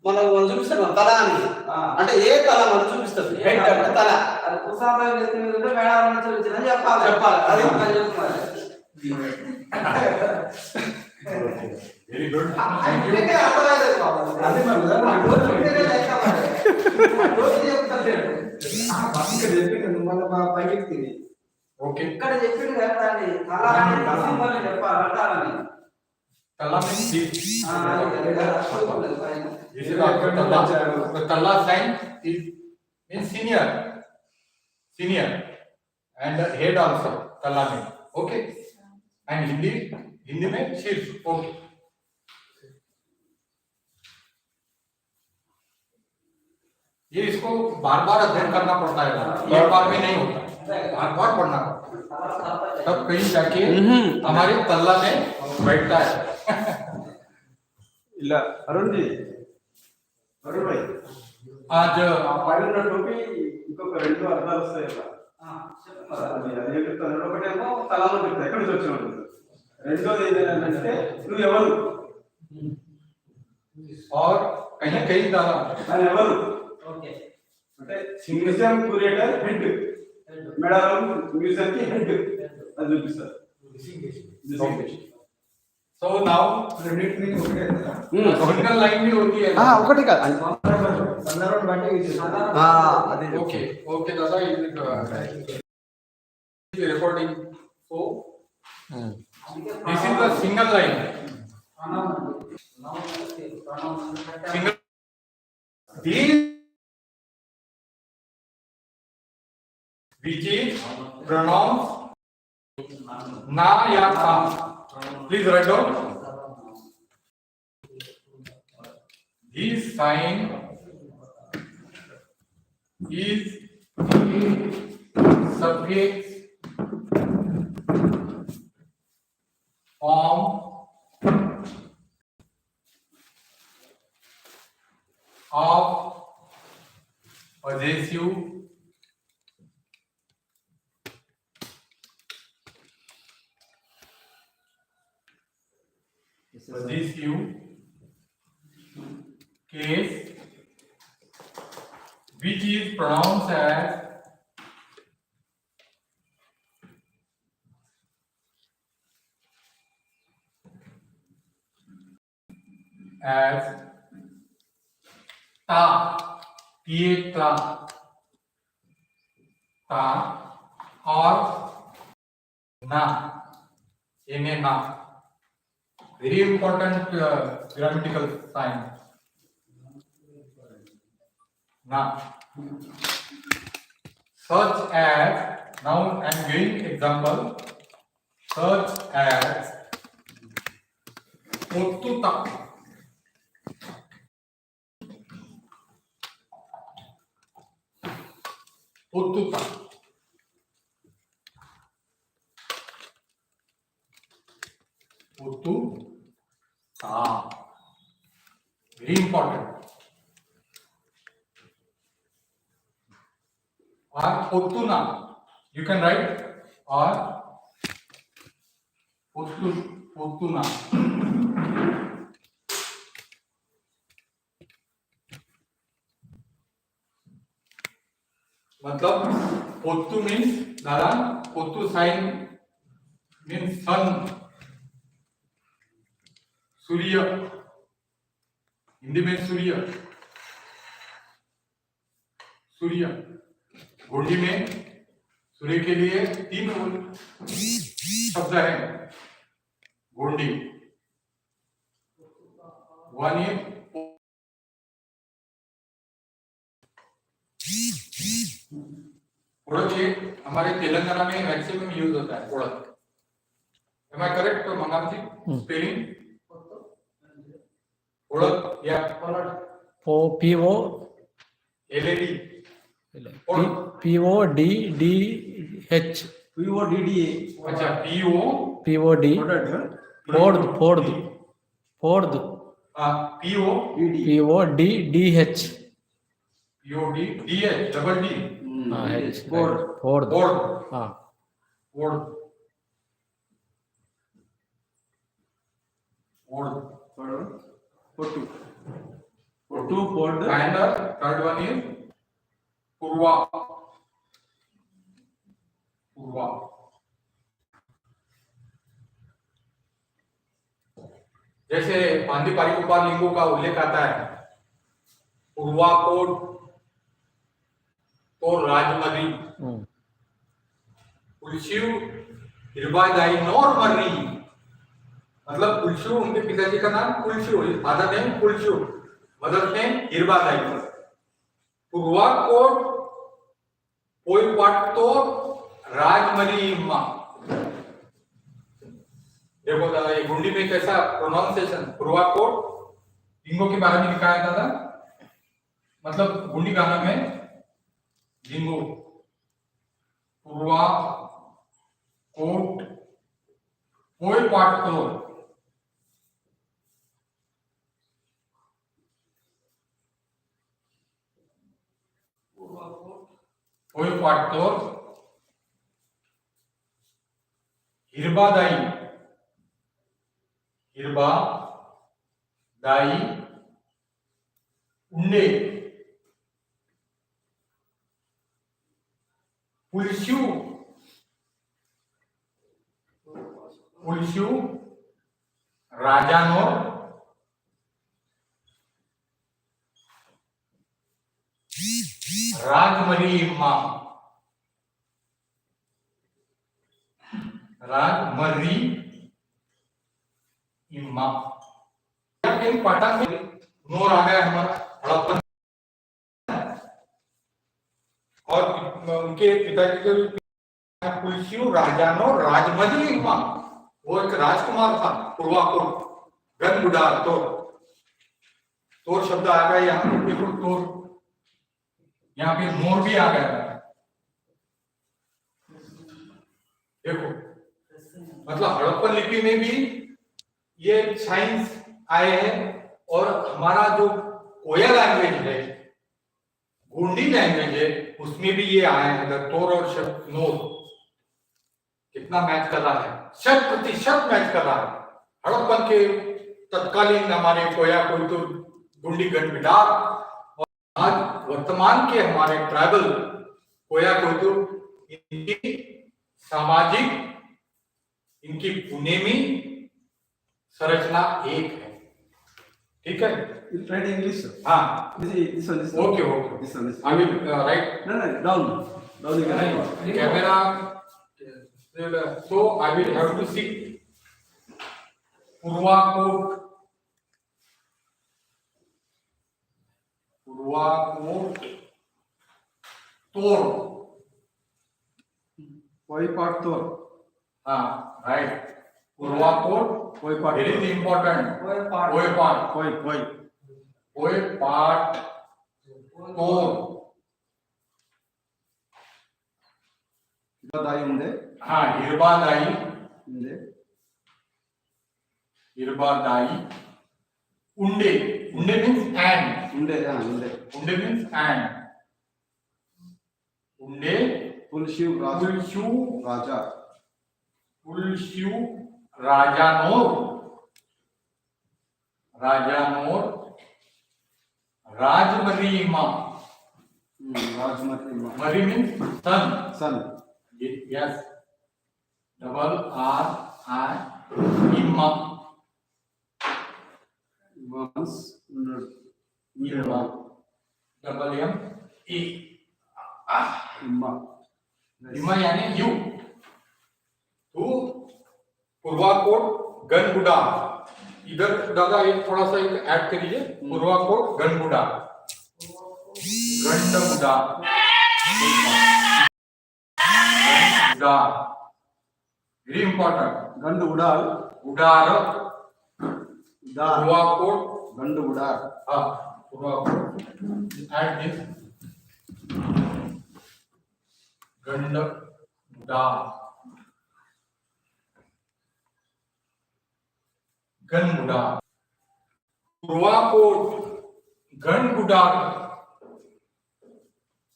మనం, మనం చూపిస్తాం కదా, తల అని. ఆ. అంటే ఏ తల మనం చూపిస్తాం. ఏ హెడ్ తల? అంటే తల. అది కుసాద వ్యక్తి మీద ఉంటే మేడం నుంచి వచ్చిందని చెప్పాలి. చెప్పాలి. అది అలా చెప్తున్నారు. Very good. అందుకే అర్థమైంది బాబు. అదే మరి కదా, నాకు అర్థమైంది. అందుకే లెక్క మరి. రోజు చెప్తాను నేను. ఆ, ఫస్ట్ చెప్పిండు, నువ్వు మళ్ళీ మా పైకి ఎక్కింది. ఓకే. ఇక్కడ చెప్పిండు కదా, దాన్ని తల అని సింబల్ చెప్పాలి, అంటారని. तला में सीट। हाँ, ये लगा, रखो, बोले, भाई। This is आपका तला। The तला sign is means senior, senior, and head also तला में, okay? And हिंदी, हिंदी में शीर्ष, okay? ये इसको बार बार अध्ययन करना पड़ता है, एक बार में नहीं होता, बार बार पढ़ना पड़ता है, तब कहीं जाके हमारे तल्ला में बैठता है। ఇలా అరుణ్ జీ, అరుణ్ భాయ్, आज ఆ పైన టోపీ ఇంకొక రెండు అర్థాలు వస్తాయి కదా. ఆ, చెప్పండి. అది, అది ఏం చెప్తాను, ఒకటేమో తలా అని చెప్తా, ఎక్కడి నుంచి వచ్చావు? రెండోది ఏంటంటే, నువ్వు ఎవరు? और कहीं कहीं दादा। अरे बोलो। ओके। అంటే మ్యూజియం క్యూరేటర్ హెడ్, మేడారం మ్యూజియం కి హెడ్. అది చూపిస్తారు. Designation. So now, credit में ఒకటే కదా? हम्म, ఒకటే. Single line भी होती है. हाँ, ఒకటే కాదు. संदर्भ बटे ఇది. हाँ, अदे. Okay, okay दादा, ఇది recording. So, hmm. This is the single line. Single. These, which is pronouns ना या था. Please write down. This sign is suffix form of possessive possessive case, which is pronounced as as ता, टीए ता, ता, और ना, एने ना. Very important, uh, grammatical sign. ना. Such as, now I am giving example, such as, पोत्तुता. पोत्तुता. पोत्तुता. Very important. Or पोत्तुना. You can write or पोत्तु, पोत्तुना. मतलब पोत्तु means दादा, पोत्तु sign means sun, सूर्य, हिंदी में सूर्य, सूर्य. गोंडी में सूर्य के लिए तीन शब्द है. गोंडी, one is उड़द, ये हमारे तेलंगाना में मैक्सिमम यूज होता है उड़द. Am I correct, मंगाम जी? हम्म. Spelling? उड़द या पलट? ओ, P O L A D. P, P O D D H. P O D D A. अच्छा, P O. P O D. पोर्द, पोर्द. पोर्द. हाँ, P O D D. P O D D H. P O D D H, double D. Hmm, हाँ, H. पोर्द. पोर्द. पोर्द. हाँ. पोर्द. पोर्द. पोर्द. पोट्टु. पोट्टु, पोर्द. And the third one is पूर्वा. पूर्वा. जैसे पांदी पारी कुपार लिंगों का उल्लेख आता है, पूर्वा कोट तो राजमरी। हम्म। पुलशिव हिरबादाई नोर मर्री। मतलब पुलशिव, उनके पिताजी का नाम पुलशिव, father name पुलशिव, mother name हिरबादाई। पूर्वा कोट पोई पाट तो राजमरी इम्मा। देखो दादा, ये गुंडी में कैसा प्रोनाउंसिएशन, पूर्वा कोट, इंगो के बारे में लिखा है दादा, मतलब गुंडी गाना में लिंगो पूर्वा कोट पोय पाटतोर, पोय पाटतोर हिरबा दाई, हिरबा दाई उंडे पुलिसियु, पुलिसियु राजानो राजमरी इम्मा, राजमरी इम्मा। इन पाठांत में नोर आ गया हमारा हड़प्पन, और उनके पिताजी के पुलसियु राजानो राजमरी इम्मा, वो एक राजकुमार था, पूर्वा को गन गुडार तोर, तोर शब्द आ गया यहाँ पे, देखो तोर, यहाँ पे नोर भी आ गया। देखो, मतलब हड़प्पन लिपि में भी ये साइंस आए हैं, और हमारा जो कोया लैंग्वेज है, गोंडी लैंग्वेज है, उसमें भी ये आए हैं, अगर तोर और शब्द नोर कितना मैच कर रहा है, शत प्रतिशत मैच कर रहा है। हड़प्पन के तत्कालीन हमारे कोया कोइतुर, गोंडी गढ़ बिडार, और आज वर्तमान के हमारे ट्राइबल कोया कोइतुर, इनकी सामाजिक, इनकी पुनेमी संरचना एक है। ठीक है? You try English, sir. हाँ। This, this one, this one. Okay, okay. This one, this one. I will, uh, write. No, no, down. Down you can write. नहीं, camera, so I will have to see पूर्वा कोट, पूर्वा कोट तोर। कोई पाट तोर। हाँ, right. पूर्वा कोट, कोई पाट very तोर। Important. कोई पाट। कोई पाट। कोई, कोई। कोई पाट तोर। हिरबादाई उंडे। हाँ, हिरबादाई। उंडे। हिरबादाई। उंडे। उंडे means and. उंडे, हाँ, उंडे। उंडे means and. उंडे। पुलशिव राजा। पुलशिव। राजा। पुलशिव राजा नोर। राजा नोर राजमरी इम्मा। हम्म, राजमरी इम्मा। मरी means son. Son. Ye-, yes. Double R I, Imma. Once, इम्मा। Double M E। इम्मा। इम्मा यानी you। तू पूर्वा कोट गनगुडा। इधर दादा एक थोड़ा सा एक ऐड करिए, हम्म। पूर्वा कोट गनगुडा। गंडगुडा। गंडगुडा। Very important। गंड उडार। उडार। उडार। पूर्वा कोट। गंड उडार। हाँ, पूर्वा कोट। Add this। गंडगुडा। गनगुडा। पूर्वा कोट गनगुडा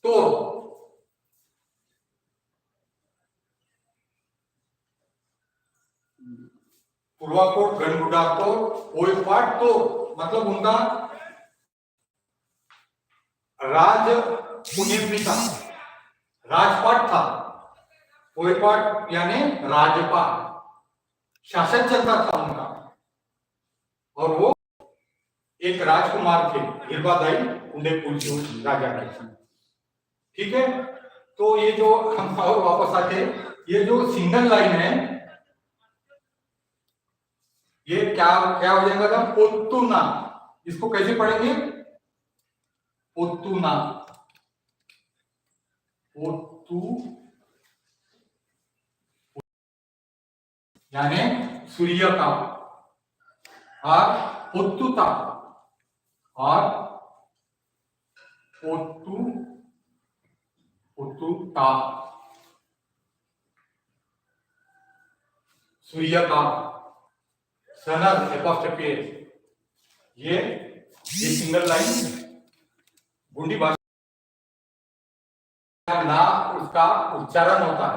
तोर। पूर्वा कोट गनगुडा तोर, ओय पाट तोर, मतलब उनका राज पुनेम भी था, राजपाट था, कोयपाट यानी राजपाट, शासन चलता था उनका। और वो एक राजकुमार थे, हिरबादाई उंडे पुलचू राजा के। ठीक है, तो ये जो हम और वापस आते हैं, ये जो सिंगल लाइन है, ये क्या, क्या हो जाएगा था? पोत्तुना। इसको कैसे पढ़ेंगे? पोत्तुना। पोत्तु यानी सूर्य का, और पोत्तुता, और पोत्तु, पोत्तुता, सूर्य का, सनर apostrophe S। ये, ये सिंगल लाइन गोंडी भाषा ना, उसका उच्चारण होता है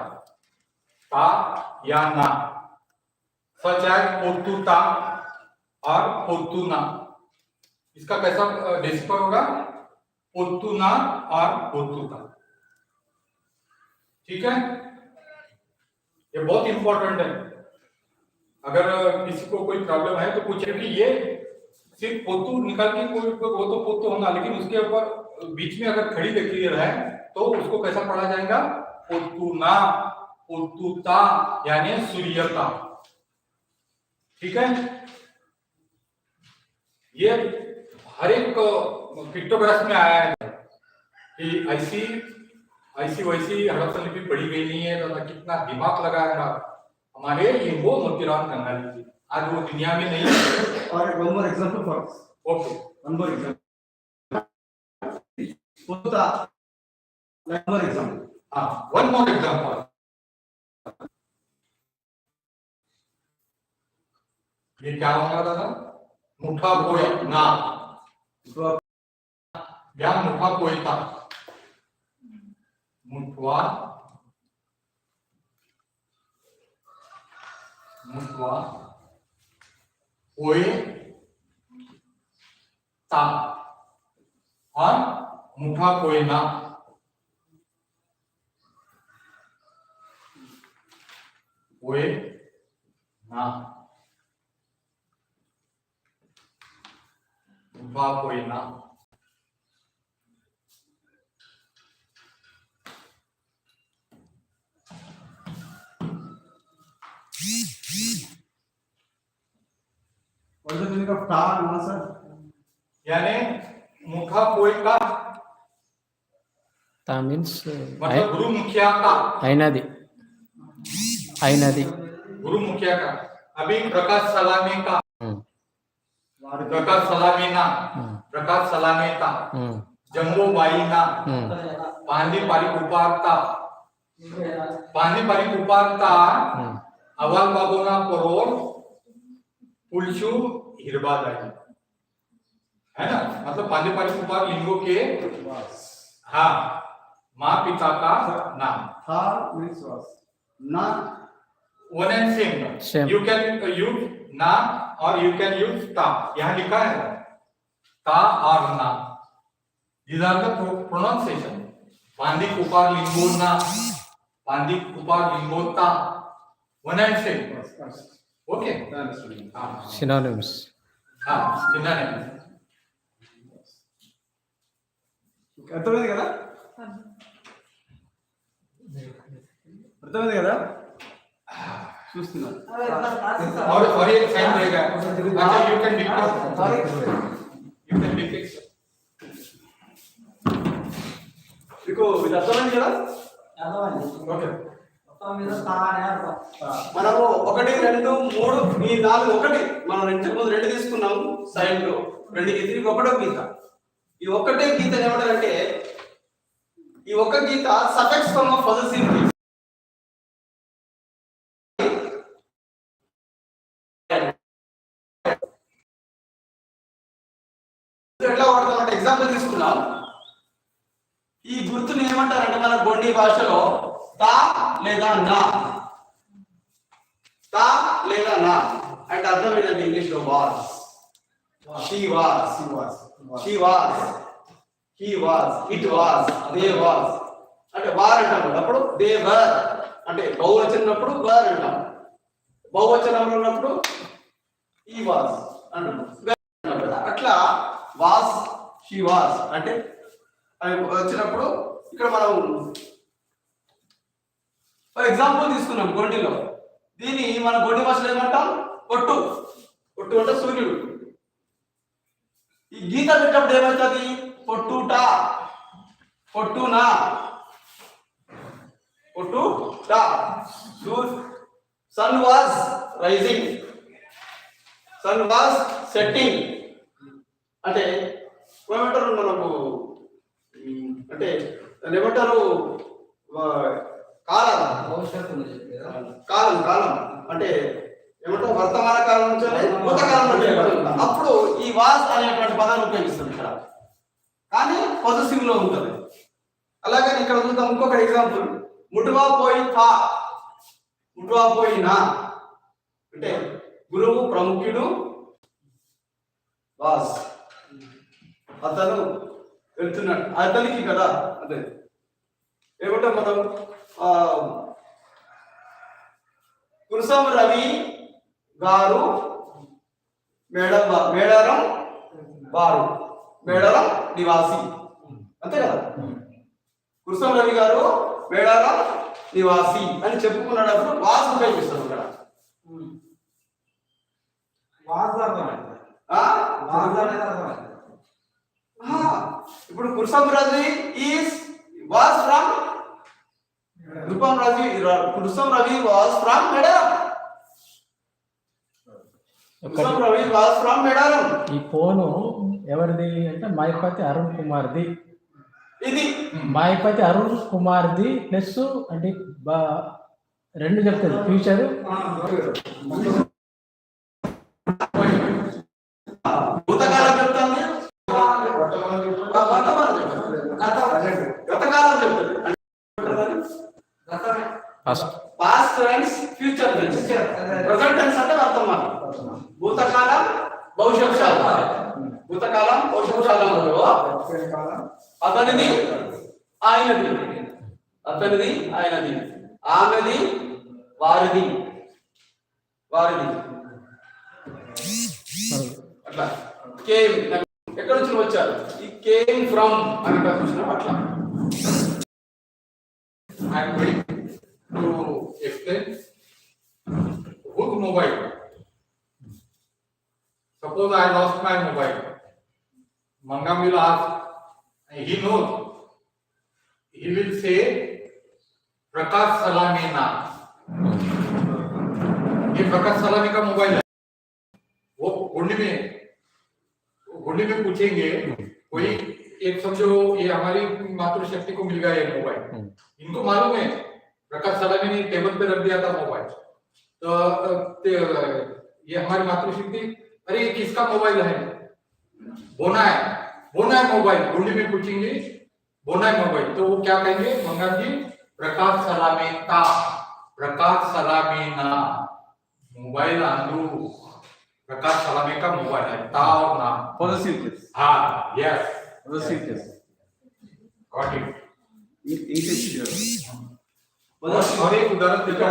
ता या ना। सच है पोतुता और पोतुना। इसका कैसा डेसिफर होगा? पोत्तुना और पोत्तुता। ठीक है, ये बहुत इंपॉर्टेंट है। अगर किसी को कोई प्रॉब्लम है तो पूछे कि ये सिर्फ पोत्तु निकाल के कोई, वो तो पोत्तु होगा, लेकिन उसके ऊपर बीच में अगर खड़ी लकीर है तो उसको कैसा पढ़ा जाएगा? पोत्तुना, पोत्तुता, यानी सूर्यता। ठीक है, ये हर एक पिक्टोग्राफ में आया है कि ऐसी, ऐसी वैसी हड़प्पन लिपि पढ़ी गई नहीं है, तो ना कितना दिमाग लगाया ना हमारे लिंगो मोतीराम कन्नाडी जी। आज वो दुनिया में नहीं है। और one more example for this. Okay. One more example. होता, like, one more example. हाँ, one more example. ये क्या होगा दादा? मुठा पोय ना। या मुठा पोयता। मुठवा, मुठवा पोय ता और मुठा पोय ना। पोय ना। मुठवा पोय ना। What is the meaning of ता, ना, sir? यानी मुठा पोय का। ता means, मतलब गुरु मुखिया का। आइनादी। आइनादी। गुरु मुखिया का। अभी प्रकाश सलामी का। हम्म। प्रकाश सलामी ना। हम्म। प्रकाश सलामी ता। हम्म। जम्बो बाई ना। हम्म। पांदी पारी कुपार ता। पानी पानी कुपारता। हम्म। अवाल बाबोना परोर पुलचू हिरबादाई। है ना? मतलब पानी पानी कुपार लिंगो के। हाँ, माँ पिता का नाम। था means was। ना। One and same। Same। You can use ना और you can use ता। यहाँ लिखा है ता और ना। These are the pro-, pronunciation. पांदी कुपार लिंगो ना, पांदी कुपार लिंगो ता। One and same. Okay? हाँ। Synonyms. हाँ, synonyms. అర్థమైంది కదా? అర్థమైంది కదా? చూస్తున్నా. और, और एक साइन रहेगा। अच्छा, you can dictate. You can dictate. మీకు ఇది అర్థమైంది కదా? అర్థమైంది. ఓకే. మొత్తం మీద తా అనే అర్థం. మనము ఒకటి, రెండు, మూడు, ఈ నాలుగు, ఒకటి, మనం ఇంతకు ముందు రెండు తీసుకున్నాము, సైన్ రెండు గీత, ఇది ఒకటో గీత. ఈ ఒక్కటే గీత ఏమంటారంటే, ఈ ఒక్క గీత suffix form of possessive. ఎట్లా వాడతామంటే, ఎగ్జాంపుల్ తీసుకున్నాం. ఈ గుర్తుని ఏమంటారంటే మన గొండి భాషలో తా లేదా నా, తా లేదా నా అంటే అర్థం ఏంటంటే ఇంగ్లీష్ లో was, she was, she was, he was, it was, they was. అంటే వార్ అంటాం కదా, అప్పుడు they were. అంటే బహువచనం ఉన్నప్పుడు were అంటాం, బహువచనం ఉన్నప్పుడు he was అంటాం. అట్లా was, she was అంటే అవి వచ్చినప్పుడు ఇక్కడ మనం ఫర్ ఎగ్జాంపుల్ తీసుకున్నాం గొండిలో. దీని మన గొండి భాషలో ఏమంటాం? పొట్టు. పొట్టు అంటే సూర్యుడు. ఈ గీత పెట్టినప్పుడు ఏమవుతుంది? పొట్టుట, పొట్టున, పొట్టుట. Sun was rising, sun was setting. అంటే ఏమంటారు మనకు, ఉమ్, అంటే దాన్ని ఏమంటారు? వా-, కాలం. భవిష్యత్తు గురించి కదా? కాలం, కాలం అంటే ఏమంటారు? వర్తమాన కాలం నుంచి భూతకాలం నుంచి ఏమంటారు? అప్పుడు ఈ వాస్ అనేటువంటి పదాన్ని ఉపయోగిస్తాం ఇక్కడ, కానీ పొజెసివ్ లో ఉంటుంది. అలాగే ఇక్కడ చూద్దాం ఇంకొక ఎగ్జాంపుల్. ముటువా పోయి తా, ముటువా పోయినా అంటే గురువు ప్రముఖుడు వాస్. అతను వెళ్తున్నాడు. అతనికి కదా అదే ఏమంటాం మనం, ఆ, కురుసాం రవి గారు మేడ-, మేడారం వారు, మేడారం నివాసి, అంతే కదా? కురుసాం రవి గారు మేడారం నివాసి అని చెప్పుకున్నప్పుడు వాస్ ఉపయోగిస్తాం ఇక్కడ. వాస్ అర్థమైంది. ఆ? వాస్ అనేది అర్థమైంది. ఆ, ఇప్పుడు కురుసాం రవి is, was from, కురుసాం రవి, కురుసాం రవి was from మేడారం. కురుసాం రవి was from మేడారం. ఈ ఫోను ఎవరిది అంటే మాయపతి అరుణ్ కుమార్ది. ఇది మాయపతి అరుణ్ కుమార్ది ప్లస్ అంటే బా-, రెండు చెప్తారు, ఫ్యూచర్. భూతకాలం చెప్తాను. వర్తమానం చెప్తాను. గత-, గతకాలం చెప్తాను. Past. Past tense, future tense. Present tense అంటే వర్తమానం. భూతకాలం, భవిష్యత్ కాలం. భూతకాలం, భవిష్యత్ కాలంలో అతనిది, ఆయనది. అతనిది, ఆయనది. ఆమెది, వారిది. వారిది. అట్లా. కేమ్, ఎక్కడి నుంచి వచ్చారు? ఈ కేమ్ ఫ్రమ్ అని ప్రశ్న అట్లా. I am going to explain whose mobile. Suppose I lost my mobile. Mangam will ask, he knows. He will say, "प्रकाश सलामी ना।" ये प्रकाश सलामी का मोबाइल है। वो गुंडी में, गुंडी में पूछेंगे, कोई एक समझो, ये हमारी मातृशक्ति को मिल गया ये मोबाइल। हम्म। इनको मालूम है, प्रकाश सलामी ने टेबल पे रख दिया था मोबाइल। तो, अ, ते-, ये हमारी मातृशक्ति, "अरे, ये किसका मोबाइल है?" बोना है, बोना है मोबाइल, गुंडी में पूछेंगे, बोना है मोबाइल। तो वो क्या कहेंगे, मंगन जी? प्रकाश सलामी ता, प्रकाश सलामी ना। मोबाइल आंदू, प्रकाश सलामी का मोबाइल है, ता और ना। Positive case. हाँ, yes. Positive case. Got it. English. और, और एक उदाहरण देखो।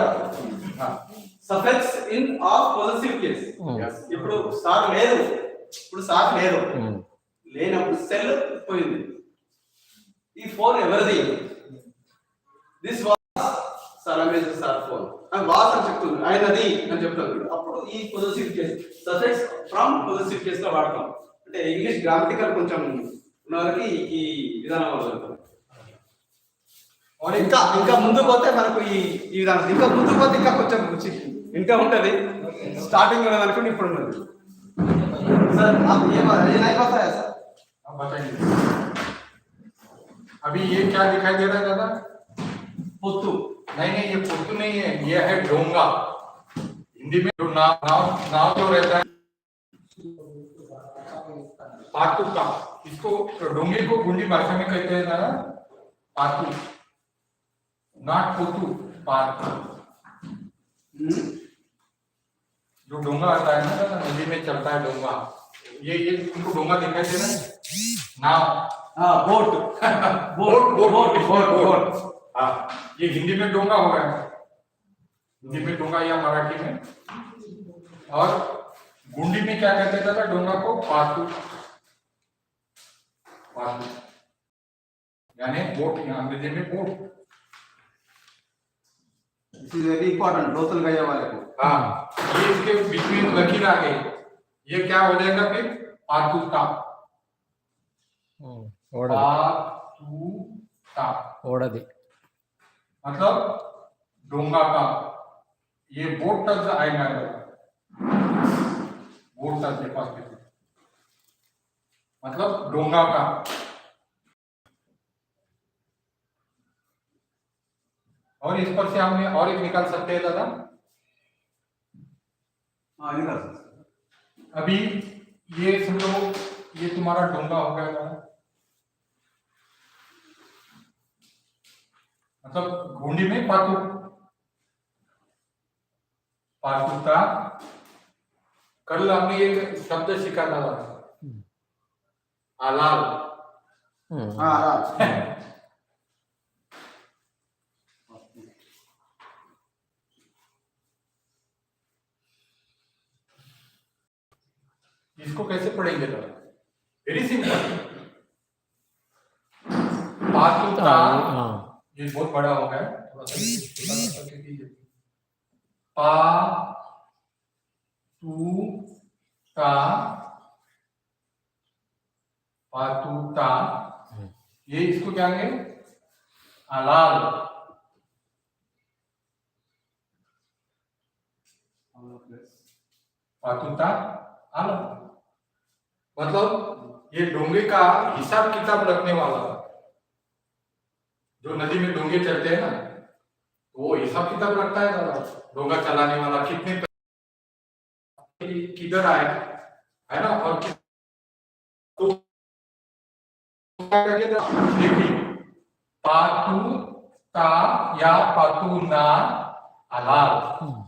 हाँ। Suffix in of possessive case. हम्म। यस। ఇప్పుడు సార్ లేరు, ఇప్పుడు సార్ లేరు। हम्म। లేనప్పుడు సెల్ పోయింది। ఈ ఫోన్ ఎవరిది? This was Salame's sir phone. ఆ వాస్ అని చెప్తుంది, ఆయనది అని చెప్తాను. అప్పుడు ఈ possessive case, suffix from possessive case గా వాడతాం. అంటే ఇంగ్లీష్ గ్రామటికల్ కొంచెం ఉన్న వాళ్ళకి ఈ విధానం అర్థమవుతుంది। और ఇంకా, ఇంకా ముందుకు పోతే మనకు ఈ, ఈ విధానం, ఇంకా ముందుకు పోతే ఇంకా కొంచెం రుచి ఇంకా ఉంటది। స్టార్టింగ్ లో అనుకుంటే ఇప్పుడు ఉన్నది। सर, आप ये बात, ये नहीं बताया सर। आप बताइए। अभी ये क्या दिखाई दे रहा है दादा? पोत्तु। नहीं, नहीं, ये पोत्तु नहीं है, ये है डोंगा। हिंदी में जो नाव, नाव, नाव जो रहता है, पातू का, इसको, डोंगे को गोंडी भाषा में कहते हैं ना, पातू। Not पोतू, पातू। हम्म? जो डोंगा आता है ना, नदी में चलता है डोंगा, ये, ये तुमको डोंगा दिखाई दे रहा है? नाव। हाँ, boat. Boat, boat, boat, boat, boat. हाँ, ये हिंदी में डोंगा हो गया, हिंदी में डोंगा या मराठी में। और गोंडी में क्या कहते थे डोंगा को? पातू, पातू। यानी बोट, यहाँ अंग्रेजी में boat. This is very important, Lothal गया वाले को। हाँ, ये इसके बीच में लकीर आ गई, ये क्या हो जाएगा फिर? पातुता। हम्म, ओड़ादी। पातुता। ओड़ादी। मतलब डोंगा का, ये बोट तक आएगा, बोट तक के पास, मतलब डोंगा का। और इस पर से हमने और एक निकाल सकते हैं दादा। हाँ, निकाल सकते हैं। अभी ये समझो, ये तुम्हारा डोंगा हो गया दादा, मतलब गोंडी में पातू, पातुता। कल हमने एक शब्द सीखा था, हम्म। अलाल। हम्म। हाँ, अलाल। इसको कैसे पढ़ेंगे तो? Very simple। पातुता। हाँ, हाँ। ये बहुत बड़ा हो गया, थोड़ा सा इसको छोटा करके कीजिए। पा तू ता, पातुता। हम्म। ये इसको क्या कहेंगे? अलाल। पातुता आला। मतलब, ये डोंगे का हिसाब किताब रखने वाला, जो नदी में डोंगे चलते हैं ना, तो वो हिसाब किताब रखता है दादा। डोंगा चलाने वाला कितने पै-, किधर आए, है ना, और कि-, तो देखिए, पातु ता या पातु ना अलाल। हम्म।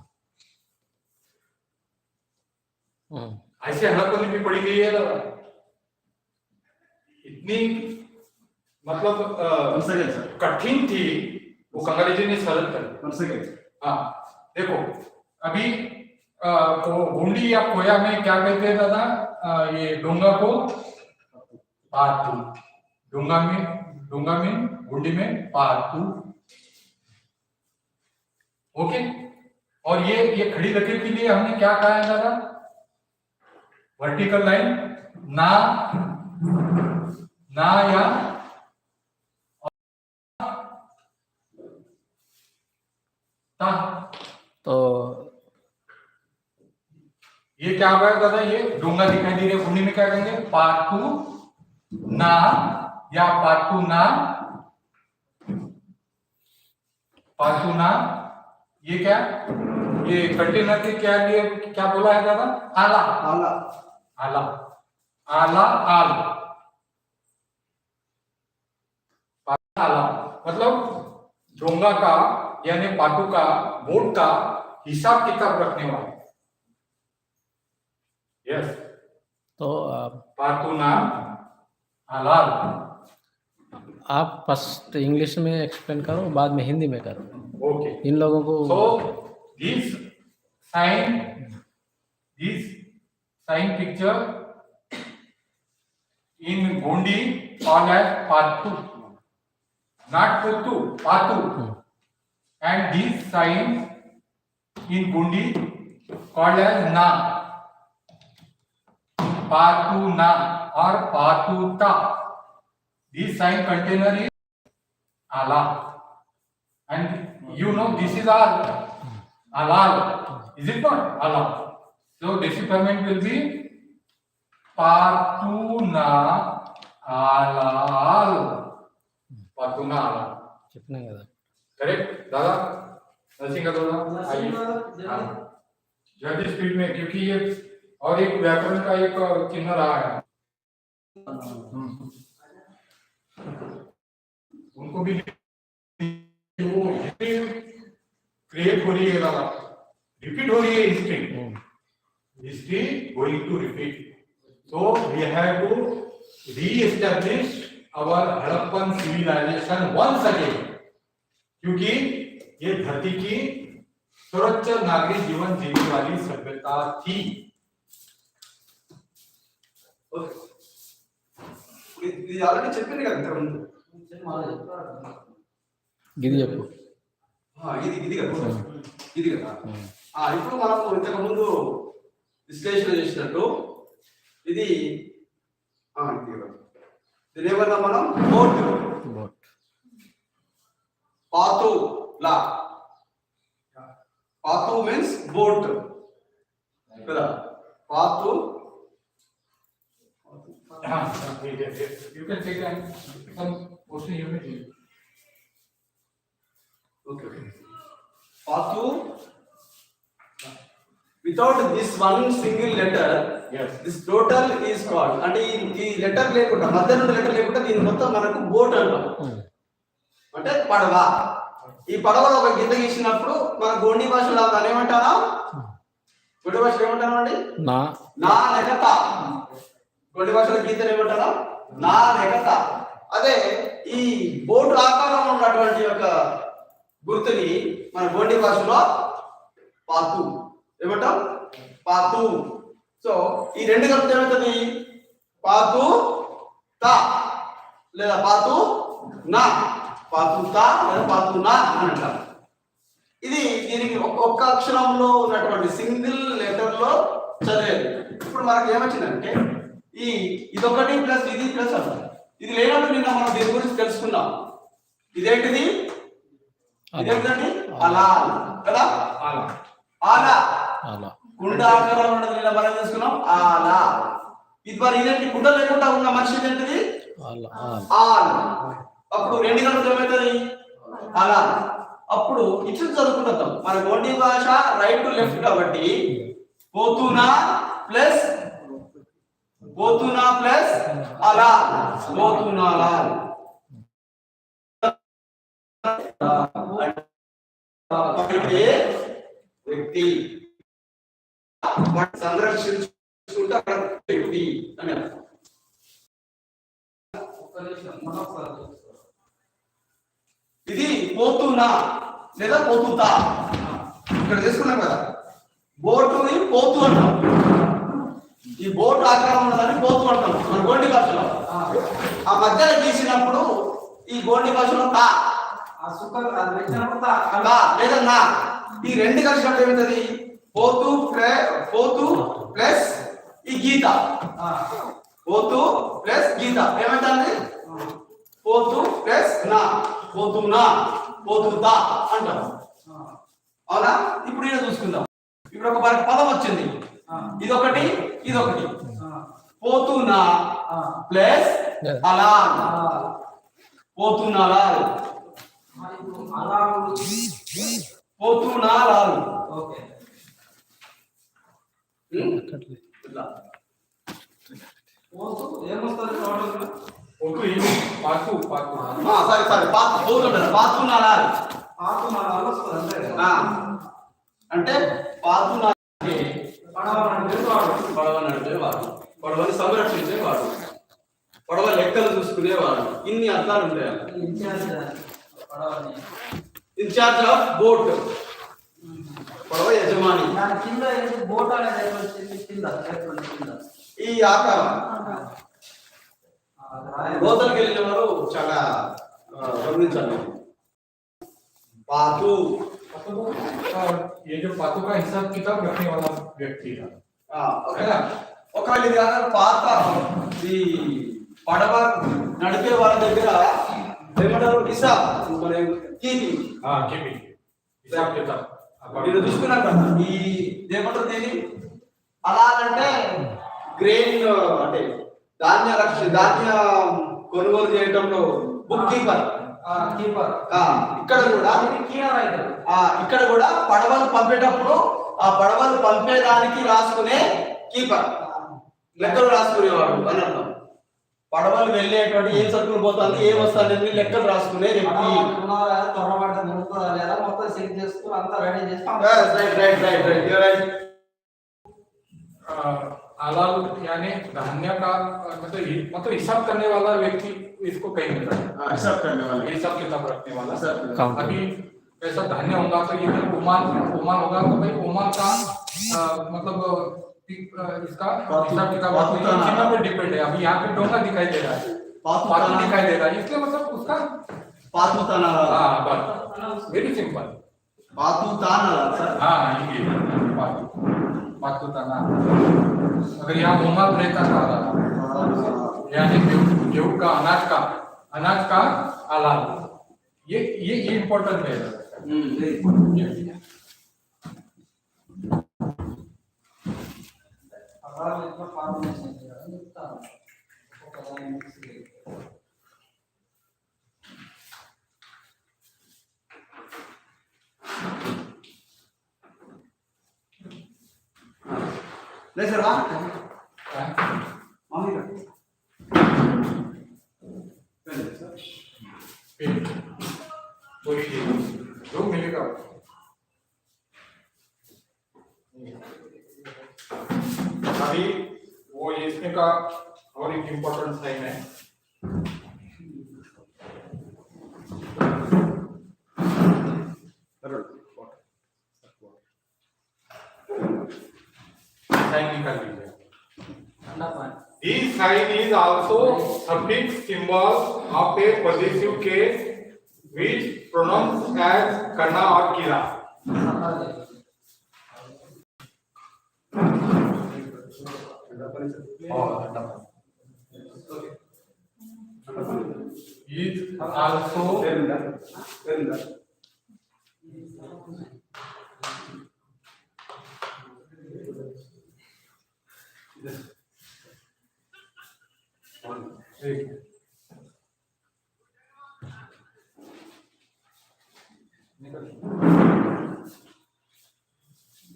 हम्म। ऐसे हड़प्पा लिपि पढ़ी गई है दादा। इतनी, मतलब, अ, One second, sir। कठिन थी, वो गंगाधर जी ने सरल कर। One second। हाँ, देखो, अभी, अ, को-, गोंडी या कोया में क्या कहते हैं दादा? अ, ये डोंगा को पातु। डोंगा में, डोंगा में, गोंडी में पातु। OK? और ये, ये खड़ी लकीर के लिए हमने क्या कहा है दादा? Vertical line, ना, ना या ता। तो ये क्या हो गया दादा? ये डोंगा दिखाई दे रहे, हिंदी में क्या कहेंगे? पातु ना या पातु ना, पातु ना। ये क्या, ये container के क्या लिए, क्या बोला है दादा? आला। आला। आला। आला, आल। आला, मतलब डोंगा का, यानी पातु का, बोट का हिसाब किताब रखने वाला। Yes। तो, अ, पातु ना अलाल। आप first English में explain करो, बाद में हिंदी में करो। OK। इन लोगों को So, this sign, this sign picture in Gondi called as पातु, not पुत्तु, पातु। हम्म। And this sign in Gondi called as ना, पातु ना और पातु ता। This sign container is आला। And you know this is आल, आलाल, is it not? आला। So decipherment will be पातुना आलाल। पातुना आलाल। कितने का था? Correct, दादा? नरसिंह का दादा? नरसिंह आइए। का दादा, जल्दी। हाँ। जल्दी speed में, क्योंकि ये और एक व्याकरण का एक चिन्ह रहा है। हम्म। उनको भी वो history create हो रही है दादा, repeat हो रही है history। हम्म। History going to repeat। So we have to re-establish our Harappan civilization once again। क्योंकि ये धरती की सर्वोच्च नागरिक जीवन जीने वाली सभ्यता थी। ఇది, ఇది already చెప్పింది కదా ఇంతకుముందు. గిది చెప్పు. ఆ, ఇది, ఇది కదా. Hmm. ఇది కదా. Hmm. ఆ, ఇప్పుడు మనకు ఇంతకుముందు విశ్లేషణ చేసినట్టు ఇది, ఆ, ఇది కదా. దీని ఏమన్నా మనం బోట్. బోట్. పాతు లా. పాతు means బోట్. కదా? పాతు. हाँ, हाँ, ये, ये, ये। You can take and some question you may take। Okay, okay। पातु, without this one single letter, yes, this total is called, అంటే ఈ, ఈ లెటర్ లేకుండా, మధ్యలో లెటర్ లేకుండా దీని మొత్తం మనకు బోట్ అంటాం। Hmm. అంటే పడవ। ఈ పడవలో ఒక గీత గీసినప్పుడు మన గోండి భాషలో దాన్ని ఏమంటారా? గోండి భాషలో ఏమంటారా అండి? నా. నా లేక తా. గోండి భాషలో గీతను ఏమంటారా? ना लेकता। अदे ई बोट आकारंलो उन्नटुवंटि ओक गुर्तुनि मन गोंडी भाषलो पातु एमंटारु, पातु। So ई रेंडु कलिपिते एमैतदि? पातु ता लेदा पातु ना, पातु ता लेदा पातु ना अंटारु। इदि दीनिकि ओक-, ओक्क अक्षरंलो उन्नटुवंटि single letter लो चदिवेदि। इप्पुडु मनकु एमि वच्चिंदंटे ई इदोकटि plus इदि plus अदि। इदि लेनप्पुडु निन्न मनम दीनि गुरिंचि तेलुसुकुन्नाम। इदेंटिदि? अला। इदेंटिदंडि? अला। अला कदा? अला। अला। अला। कुंडा आकारंलो उन्नदि निन्न मनम तेलुसुकुन्नाम। अला। इदि मरि इदेंटि? कुंडा लेकुंडा उन्न मनिषि इदेंटिदि? अला। अला। अला। अप्पुडु रेंडु कलिपिते एमैतदि? अला। अप्पुडु इट्ला चदुवुकुंटाम। मन गोंडी भाष right to left काबट्टि पोतुना plus, पोतुना plus अला, पोतुनालाल। व्यक्ति संरक्षिंचुकुंटा व्यक्ति अनि अर्थम। इदि पोतुना लेदा पोतुता। इक्कड चूसुकुन्नाम कदा, बोटुनि पोतु अंटाम। ई बोट आकारंलो उन्नदानि पोतु अंटाम मन गोंडी भाषलो। आ मध्यलो गीसिनप्पुडु ई गोंडी भाषलो ता। आ सुख, आ व्यक्ति ता। ता लेदा ना। ई रेंडु कलिसिनप्पुडु एमैतदि? पोतु प्ले-, पोतु plus ई गीता। पोतु plus गीता। एमैतंदि? पोतु plus ना, पोतुना, पोतुता अंटाम। अवुना? इप्पुडु इद चूसुकुंदाम। इप्पुडु ओक पद-, पदं वच्चिंदि। इदोकटि, इदोकटि। पोतुना plus अलाल। पोतुनालाल। पोतुनालाल। Okay। हम्म? इट्ला। पोतु, एमोस्तुंदि टोटल? पोतु, इवि, पातु, पातु। आ, sorry, sorry, पातु, पोतु अंटारु, पातुनालाल। पातुनालाल वस्तुंदि अंटे? आ, अंटे पातुनालाल अंटे पडव नडिपेवाडु, पडव नडिपेवाडु, पडवनि संरक्षिंचेवाडु, पडव लेक्कलु चूसुकुनेवाडु, इन्नि अर्थालु उंटायि। In charge, पडवनि। In charge of boat। पडव यजमानी। दानि किंद एदि बोट अनेदि एतुंटि किंद, एतुंटि किंद। ई आकारं। लोतुकु वेळ्ळिन वारु चाला, आ, गमनिंचालि। पातु। मतलब, आ, ये जो पातु का हिसाब किताब रखने वाला व्यक्ति था। आ, ओके। है ना? ओके, इदि अगर पाता, ई पडव नडिपेवाडि दग्गर एमंटारु हिसाब, मने keeping। आ, keeping। हिसाब किताब। इद चूसुकुन्नाम कदा, ई इदेमंटारु दीनि? अलाल अंटे grain, अंटे धान्य रक्ष-, धान्य कोनुगोलु चेयटंलो book keeper। आ, keeper। आ, इक्कड कूडा, keeper। आ, इक्कड कूडा पडवलु पंपेटप्पुडु, आ पडवलु पंपेदानिकि रासुकुने keeper। लेक्कलु रासुकुनेवाडु अनि अर्थं। पडवलु वेल्लेटप्पुडु एं सरकुलु पोतुंदि, एं वस्तुंदि अनेदि लेक्कलु रासुकुने व्यक्ति। पडव कोनाला, तोरवाट मुड़ुतुंदा लेदा, मोत्तं check चेसुकोनि, अंता ready चेसि। Yes, right, right, right, right. You're right. अ, अलाल यानी धान्य का, अ, मतलब हि-, मतलब हिसाब करने वाला व्यक्ति इसको कहेंगे। हाँ, हिसाब करने वाला। हिसाब किताब रखने वाला। हिसाब करने वाला। अभी ऐसा धान्य होगा तो इधर ओमान, ओमान होगा तो भाई ओमान का, अ, मतलब, अ, इसका पातु-, हिसाब किताब पातु आपको का ये नाम। चीनों पे depend है। अभी यहाँ पे डोंगा दिखाई दे रहा है, पातु पातु का नाम। दिखाई दे रहा है, इसलिए मतलब उसका पातु का नाम। हाँ, बस, very simple। पातु ताना सर। हाँ, ये पातु, पातु ताना। अगर यहाँ ओमान रहता था, यानी गेहूं, गेहूं का, अनाज का, अनाज का अलाल। ये, ये, ये important है। हम्म। ये important है। अलाल इतना पातु नहीं है, इतना। ले सर, आ। हाँ। मामी का। पहले सर। पहले। कोई नहीं। दो मिलेगा। अभी वो इसमें का और एक important sign है। Sign निकाल लीजिए। This sign is also suffix symbol of a possessive case which pronounced as kana or kira. Is also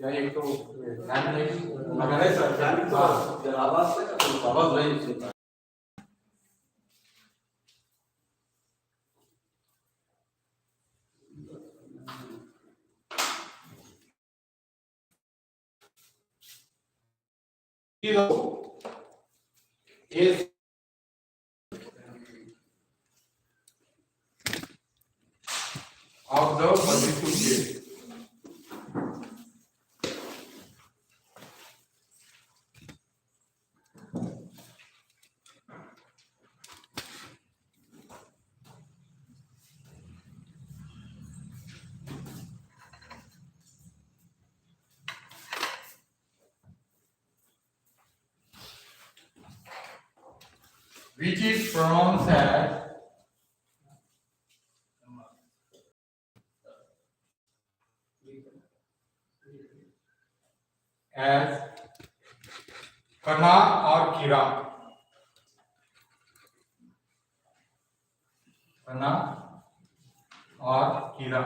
या एक तो ध्यान नहीं लगा रहे सर, ध्यान तो जरा आवाज से, आवाज नहीं सुनता। Is of the positive case. Which is pronounced as as kana or kira. Kana or kira.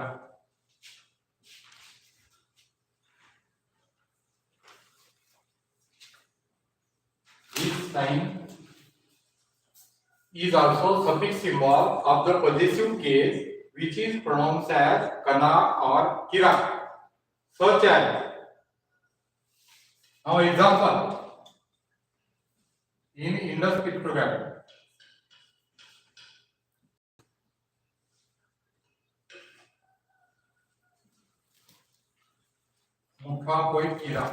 This sign is also suffix symbol of the possessive case, which is pronounced as kana or kira. Such as, now example, in Indus pictogram, मुठा कोई कीड़ा,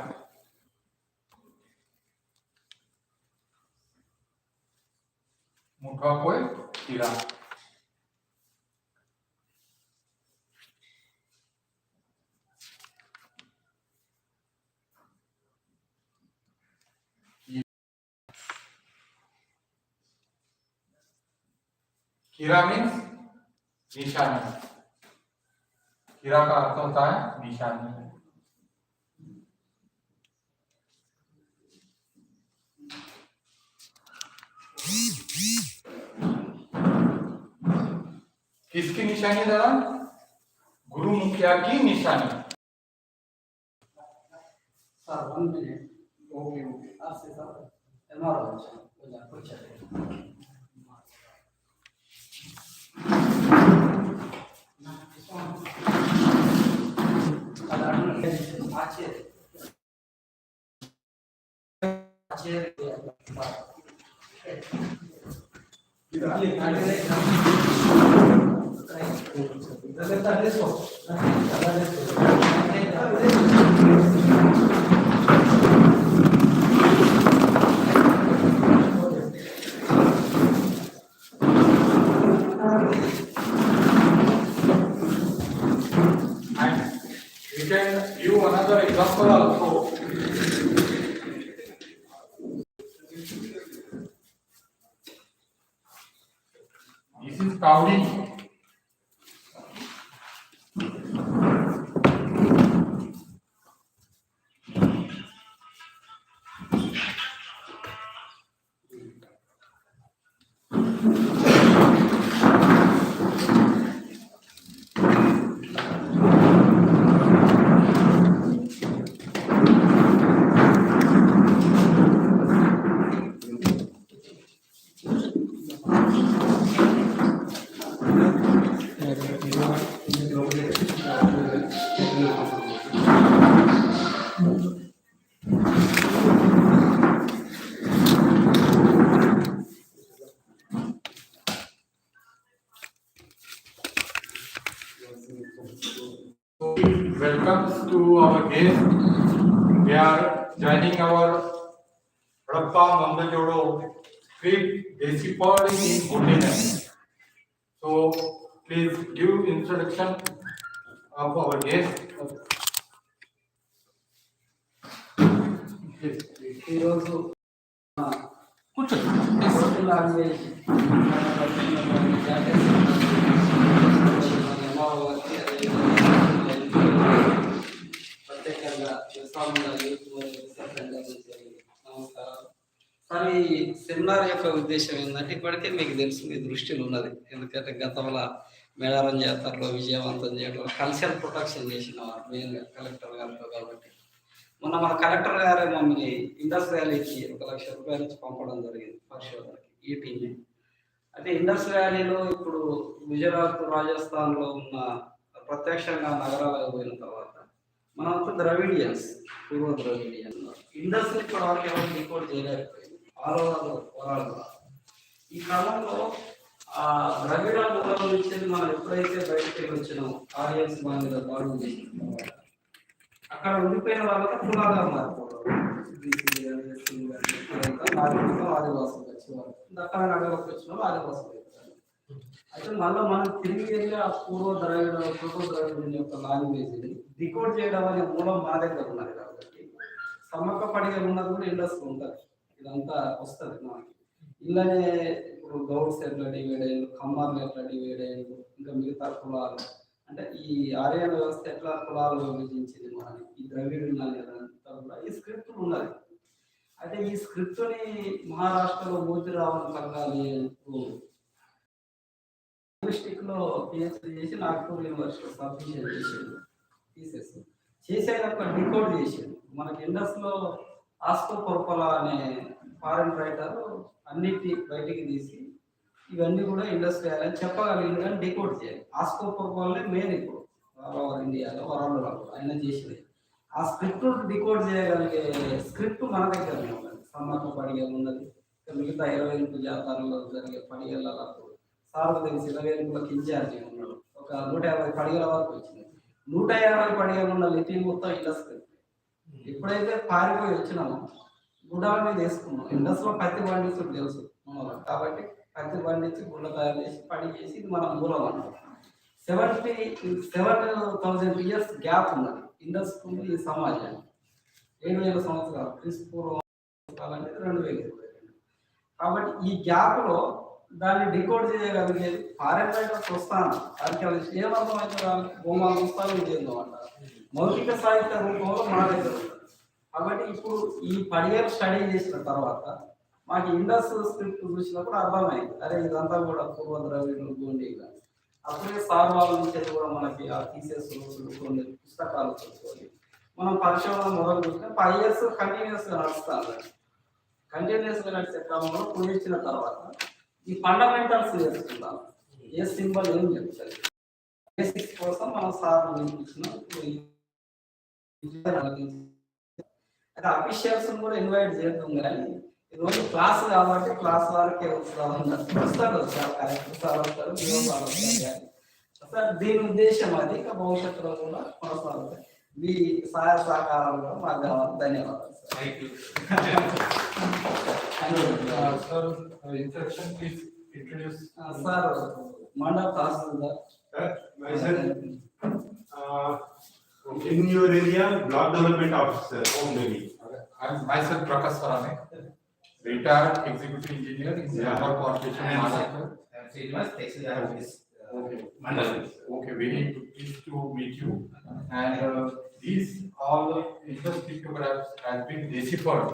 मुठा कोई कीड़ा। कीड़ा means निशानी। कीड़ा का अर्थ होता है निशानी। किसकी निशानी दादा? गुरु मुखिया की निशानी। Sir, one minute. Okay, okay. Ask sir. M R O, sir. And we can give another example also. This is Kavli. So, welcome to our guest. They are joining our Harappa Mohenjo-daro script Desi Pearl in Gondi Lake. So, please give introduction of our guest. He also కూర్చోండి, please. Local language ప్రత్యేకంగా విశ్రామంగా యూత్ సత్యంగా నమస్కారం. సార్, ఈ సెమినార్ యొక్క ఉద్దేశం ఏంటంటే, ఇప్పటికే మీకు తెలుసు, మీ దృష్టిలో ఉన్నది. ఎందుకంటే, గతంలో మేడారం జాతరలో విజయవంతం చేయడం, కల్చర్ ప్రొటెక్షన్ చేసిన వారు మెయిన్గా కలెక్టర్ గారితో కాబట్టి, మొన్న మన కలెక్టర్ గారే మమ్మల్ని ఇండస్ వ్యాలీకి ఒక లక్ష రూపాయలు ఇచ్చి పంపడం జరిగింది పరిశోధనకి, ఈ టీమే. అయితే ఇండస్ వ్యాలీలో ఇప్పుడు గుజరాత్, రాజస్థాన్లో ఉన్న ప్రత్యక్షంగా నగరాలకు పోయిన తర్వాత, మనంతా ద్రవిడియన్స్, పూర్వ ద్రవిడియన్. ఇండస్ ఇప్పటి వరకు ఎవరు డికోడ్ చేయలేకపోయింది, ఆల్ ఓవర్ వరల్డ్. ఈ క్రమంలో ఆ ద్రవిడ మూలం నుంచి మనం ఎప్పుడైతే బయటకు వెళ్ళి వచ్చినామో, ఆర్యన్స్ మన మీద దాడులు చేసిన తర్వాత, అక్కడ ఉండిపోయిన వాళ్ళకి కులాలుగా మారిపోవడం. బీసీ కానీ, ఎస్సీ కానీ, ఇక్కడంతా మారిపోవడం, ఆదివాసులు వచ్చేవారు. దక్కన అడవులకు వచ్చిన వాళ్ళు ఆదివాసులు అవుతారు. అయితే మళ్ళీ మనం తిరిగి వెళ్ళి ఆ పూర్వ ద్రావిడ, ప్రోటో ద్రావిడ యొక్క లాంగ్వేజ్ని డికోడ్ చేయడం అనే మూలం మన దగ్గర ఉన్నది కాబట్టి, సమ్మక్క పడిగలు ఉన్నది కూడా ఇండస్లో ఉంటుంది. ఇదంతా వస్తుంది మనకి. ఇలానే ఇప్పుడు గౌడ్స్ ఎట్లా డివైడ్ అయ్యారు, కమ్మర్లు ఎట్లా డివైడ్ అయ్యారు, ఇంకా మిగతా కులాలు, అంటే ఈ ఆర్యన వ్యవస్థ ఎట్లా కులాలు విభజించింది మనని, ఈ ద్రవిడులు అనేదంతా కూడా ఈ స్క్రిప్ట్ ఉన్నది. అయితే ఈ స్క్రిప్ట్ని మహారాష్ట్రలో మోతిరావన్ కంగాలి లింగ్విస్టిక్ లో పిహెచ్డి చేసి నాగ్పూర్ యూనివర్సిటీలో సబ్మిషన్ చేసిండు థీసిస్. చేసి ఒక డికోడ్ చేసిండు. మనకి ఇండస్ లో ఆస్కో పొర్పలా అనే ఫారిన్ రైటర్ అన్నిటి బయటికి తీసి ఇవన్నీ కూడా ఇండస్ వ్యాలీ అని చెప్పగలిగిండు, కానీ డికోడ్ చేయాలి. ఆస్కో పొర్పల్నే మెయిన్ ఇప్పుడు ఆల్ ఓవర్ ఇండియాలో వరల్డ్ కూడా ఆయన చేసింది. ఆ స్క్రిప్ట్ డికోడ్ చేయగలిగే స్క్రిప్ట్ మన దగ్గరనే ఉన్నది. సమ్మక్క పడిగలు ఉన్నది, ఇంకా మిగతా ఇరవై ఎనిమిది జాతరలో జరిగే పడిగళ్ళకు సార్కు తెలిసి ఇరవై ఎనిమిది ఇంచార్జి ఉన్నాడు. ఒక నూట యాభై పడిగల వరకు వచ్చింది. నూట యాభై పడిగలు ఉన్న లిపి మొత్తం ఇండస్ స్క్రిప్ట్. ఎప్పుడైతే పారిపోయి వచ్చినామో గుడాల మీద వేసుకున్నాం. ఇండస్ లో పత్తి పండించడం తెలుసు మనకు. కాబట్టి పత్తి పండించి గుడ్డ తయారు చేసి పడి చేసి ఇది మన మూలం అంటాం. Seventy seven thousand years gap ఉన్నది ఇండస్ ఈ సమాజానికి. ఏడు వేల సంవత్సరాలు క్రీస్తు పూర్వం కావాలంటే రెండు వేల ఇరవై రెండు. కాబట్టి ఈ గ్యాప్ లో దాన్ని డికోడ్ చేయగలిగేది ఫారెన్ రైటర్స్ వస్తాను. దానికి వాళ్ళకి ఏమర్థమవుతుందో వాళ్ళకి బొమ్మలు పుస్తకాలు ఇది ఏందో అంటారు. మౌఖిక సాహిత్య రూపంలో మన దగ్గర ఉంటుంది. కాబట్టి ఇప్పుడు ఈ పడిగలు స్టడీ చేసిన తర్వాత మాకు ఇండస్ స్క్రిప్ట్ చూసినప్పుడు అర్థమైంది, అరే ఇదంతా కూడా పూర్వ ద్రవిడులు గోండీలు. అప్పుడే సార్ వాళ్ళ నుంచి కూడా మనకి ఆ థీసిస్ కొన్ని పుస్తకాలు చదువుకొని మనం పరిశోధన మొదలు పెడితే ఫైవ్ ఇయర్స్ కంటిన్యూస్ గా నడుస్తాను. కంటిన్యూస్ గా నడిచే క్రమంలో కుదిర్చిన తర్వాత ఈ ఫండమెంటల్స్ నేర్చుకుంటాం. ఏ సింబల్ ఏం చెప్తుంది, బేసిక్స్ కోసం మనం సార్ నేర్పించిన. అయితే అఫీషియల్స్ కూడా ఇన్వైట్ చేద్దాం, కానీ ఈరోజు క్లాస్ కాబట్టి క్లాస్ వరకే వస్తామన్నారు. వస్తారు సార్, కలెక్టర్ సార్ వస్తారు, డిఓ సార్ వస్తారు, కానీ సార్ దీని ఉద్దేశం అది. ఇంకా భవిష్యత్తులో కూడా కొనసాగుతాయి. మీ సహాయ సహకారం కూడా మాకు కావాలి. ధన్యవాదాలు sir. Thank you. Uh, sir, uh, introduction, please introduce. Uh, sir, Mandal Tahsildar. Sir, myself, uh, in your area, block development officer, home Delhi. I'm myself Prakash Sarane, retired executive engineer in Central Corporation, Maharashtra. I'm Srinivas, Tehsildar office, uh, okay. Mandal. Okay, very good. Pleased to meet you. And, uh, these all Indus pictographs has been deciphered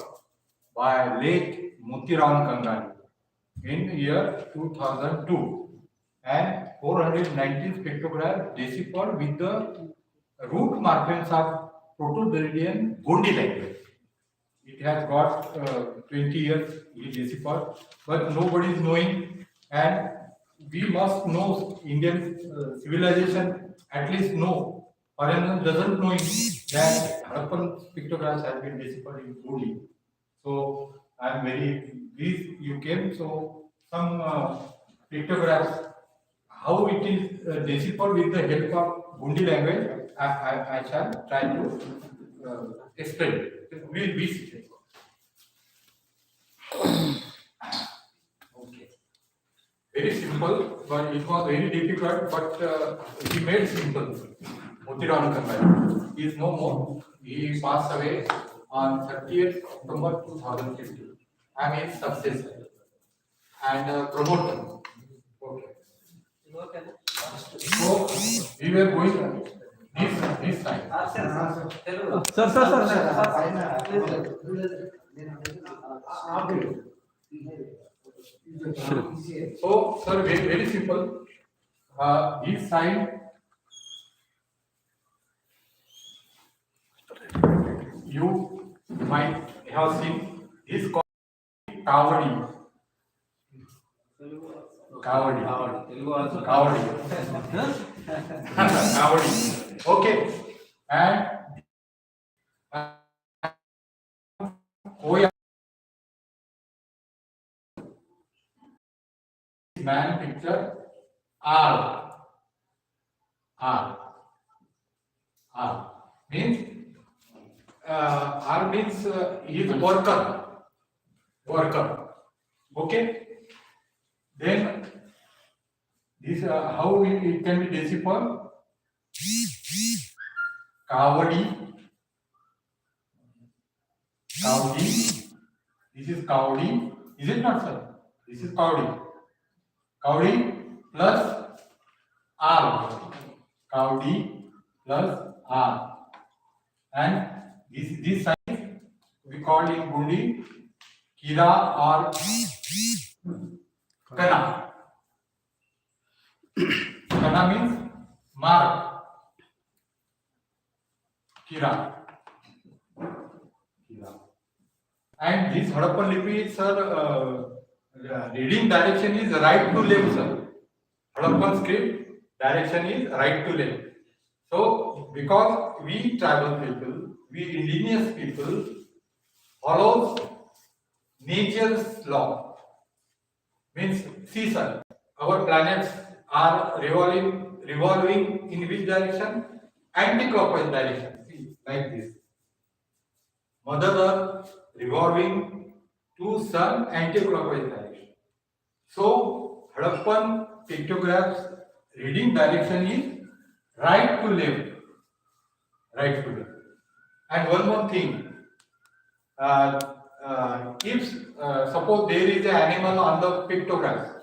by late Motiravan Kangani in year two thousand two, and four hundred nineteen pictographs deciphered with the root morphemes of Proto-Dravidian Gondi language. It has got, uh, twenty years, it is deciphered, but nobody is knowing, and we must know Indian, uh, civilization, at least know. Foreigner doesn't know that Harappan pictographs have been deciphered in Gondi. So I am very pleased you came. So some, uh, pictographs how it is uh, deciphered with the help of Gondi language, I, I, I shall try to uh, explain. We, we Okay. Very simple, but it was very difficult, but uh, he made simple. Motiram Kanbai. He is no more. He passed away on thirtieth October two thousand fifteen. I am his successor and uh, promoter. Okay. So we were going this this time. Sir sir sir So sir, very, very simple. Uh, this sign you might have seen this. Kavadi. Kavadi. Kavadi. Kavadi. Okay. And uh, oh yeah. Man picture R. R. R means uh, R means uh, he is worker. Worker. Okay. Then this uh, how it, it can be deciphered? Kavadi. Kavadi. This is Kavadi. Is it not, sir? This is Kavadi. Kavadi plus R. Kavadi plus R. And this this sign we call in Gondi Kira or Kana. Kana means mark. Kira. Kira. And this Harappan Lipi, sir, uh, uh, reading direction is right to left, sir. Harappan script direction is right to left. So, because we tribal people, we indigenous people follows nature's law. Means, see, sir, our planets are revolving, revolving in which direction? Anti-clockwise direction. See, like this. Mother Earth revolving to Sun anti-clockwise direction. So, Harappan pictographs reading direction is right to left. Right to left. And one more thing. Uh, uh, if uh, suppose there is an animal on the pictogram,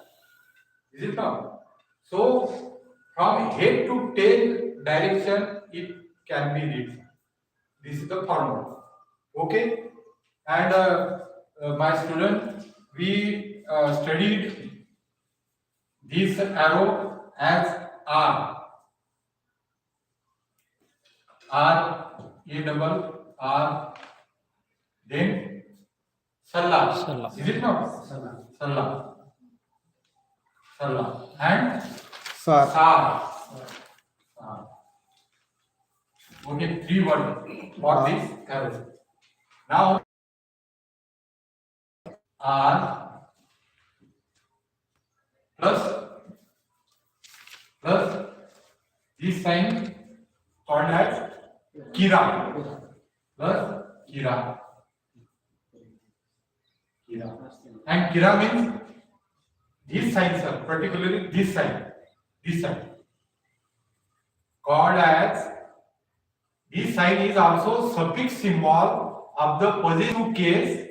is it not? So from head to tail direction it can be read. This is the formula. Okay, and uh, uh, my student, we uh, studied this arrow as R. R, A double R, then Salla. Salla. Is it not? Salla. Salla. Salla. And Sar. Sar. Sar. Okay, three words for this arrow. Now, R plus plus this sign called as Kira plus Kira. Kira. And Kira means this sign, sir, particularly this sign, this sign. Called as This sign is also suffix symbol of the possessive case,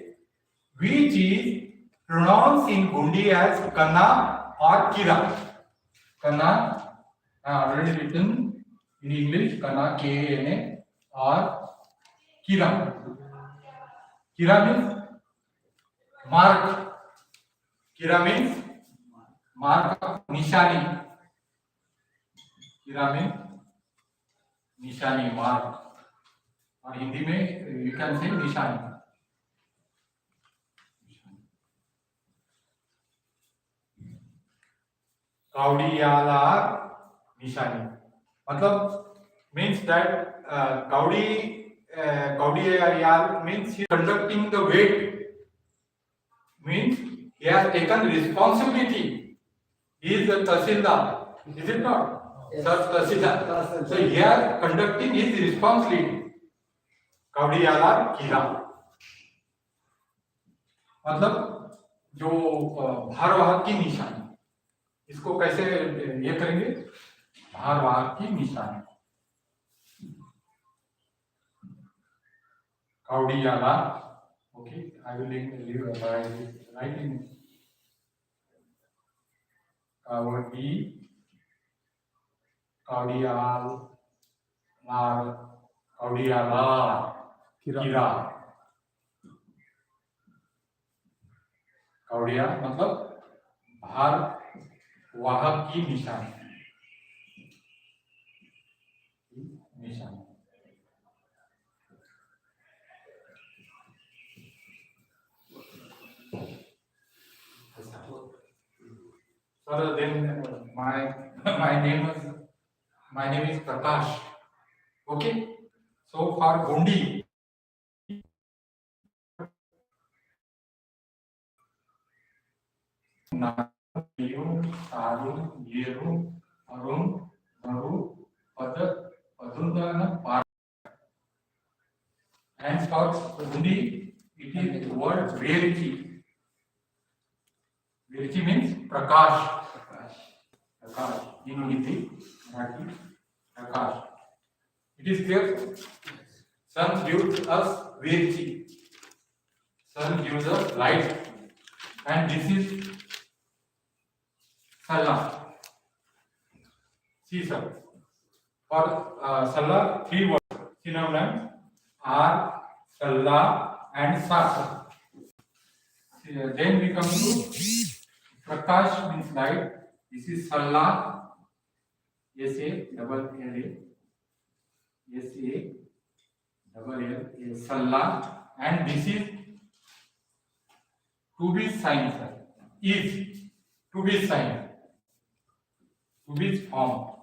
which is pronounced in Gondi as Kana or Kira. Kana, uh, already written in English, Kana, K A N A, or Kira. Kira means mark. Kira means mark, nishani. Kira means nishani, mark. और हिंदी में you can say निशानी. कावड़ी याल or निशानी, मतलब means that uh, कावड़ी uh, कावड़ी याल means he conducting the weight, means he has taken responsibility. He is a tahsildar. Is it not? Yes. Sir, Sir Siddha. Sir, sir. So here conducting is response lead. कवड़ियाला कीरा। मतलब जो, अ, भारवाहक की निशानी, इसको कैसे ये करेंगे? भारवाहक की निशानी। कवड़ियाला, okay, I will leave, leave, uh, writing. कवड़ी, कवड़ियाल, लाल, कवड़ियाला, किरा। किरा। कवड़िया मतलब भार वाहक की निशानी। निशानी। Sir, then, uh, my, my name is, my name is Prakash. Okay? So for Gondi, नालु, तालु, येरु, अरुण, मरु, पद, पदुंदान, पार। And for Hindi, it is the word वेरची। वेरची means प्रकाश। प्रकाश। प्रकाश। In Hindi, Marathi, Prakash. It is clear? Sun gives us वेरची। Sun gives us light. And this is सल्ला। See, sir. For, uh, सल्ला, three words, synonyms are सल्ला and सासा। See, uh, then we come to Prakash means light. This is सल्ला, S A double L A, S A double L A, सल्ला, and this is to be sign, sir. Is to be sign. To be form.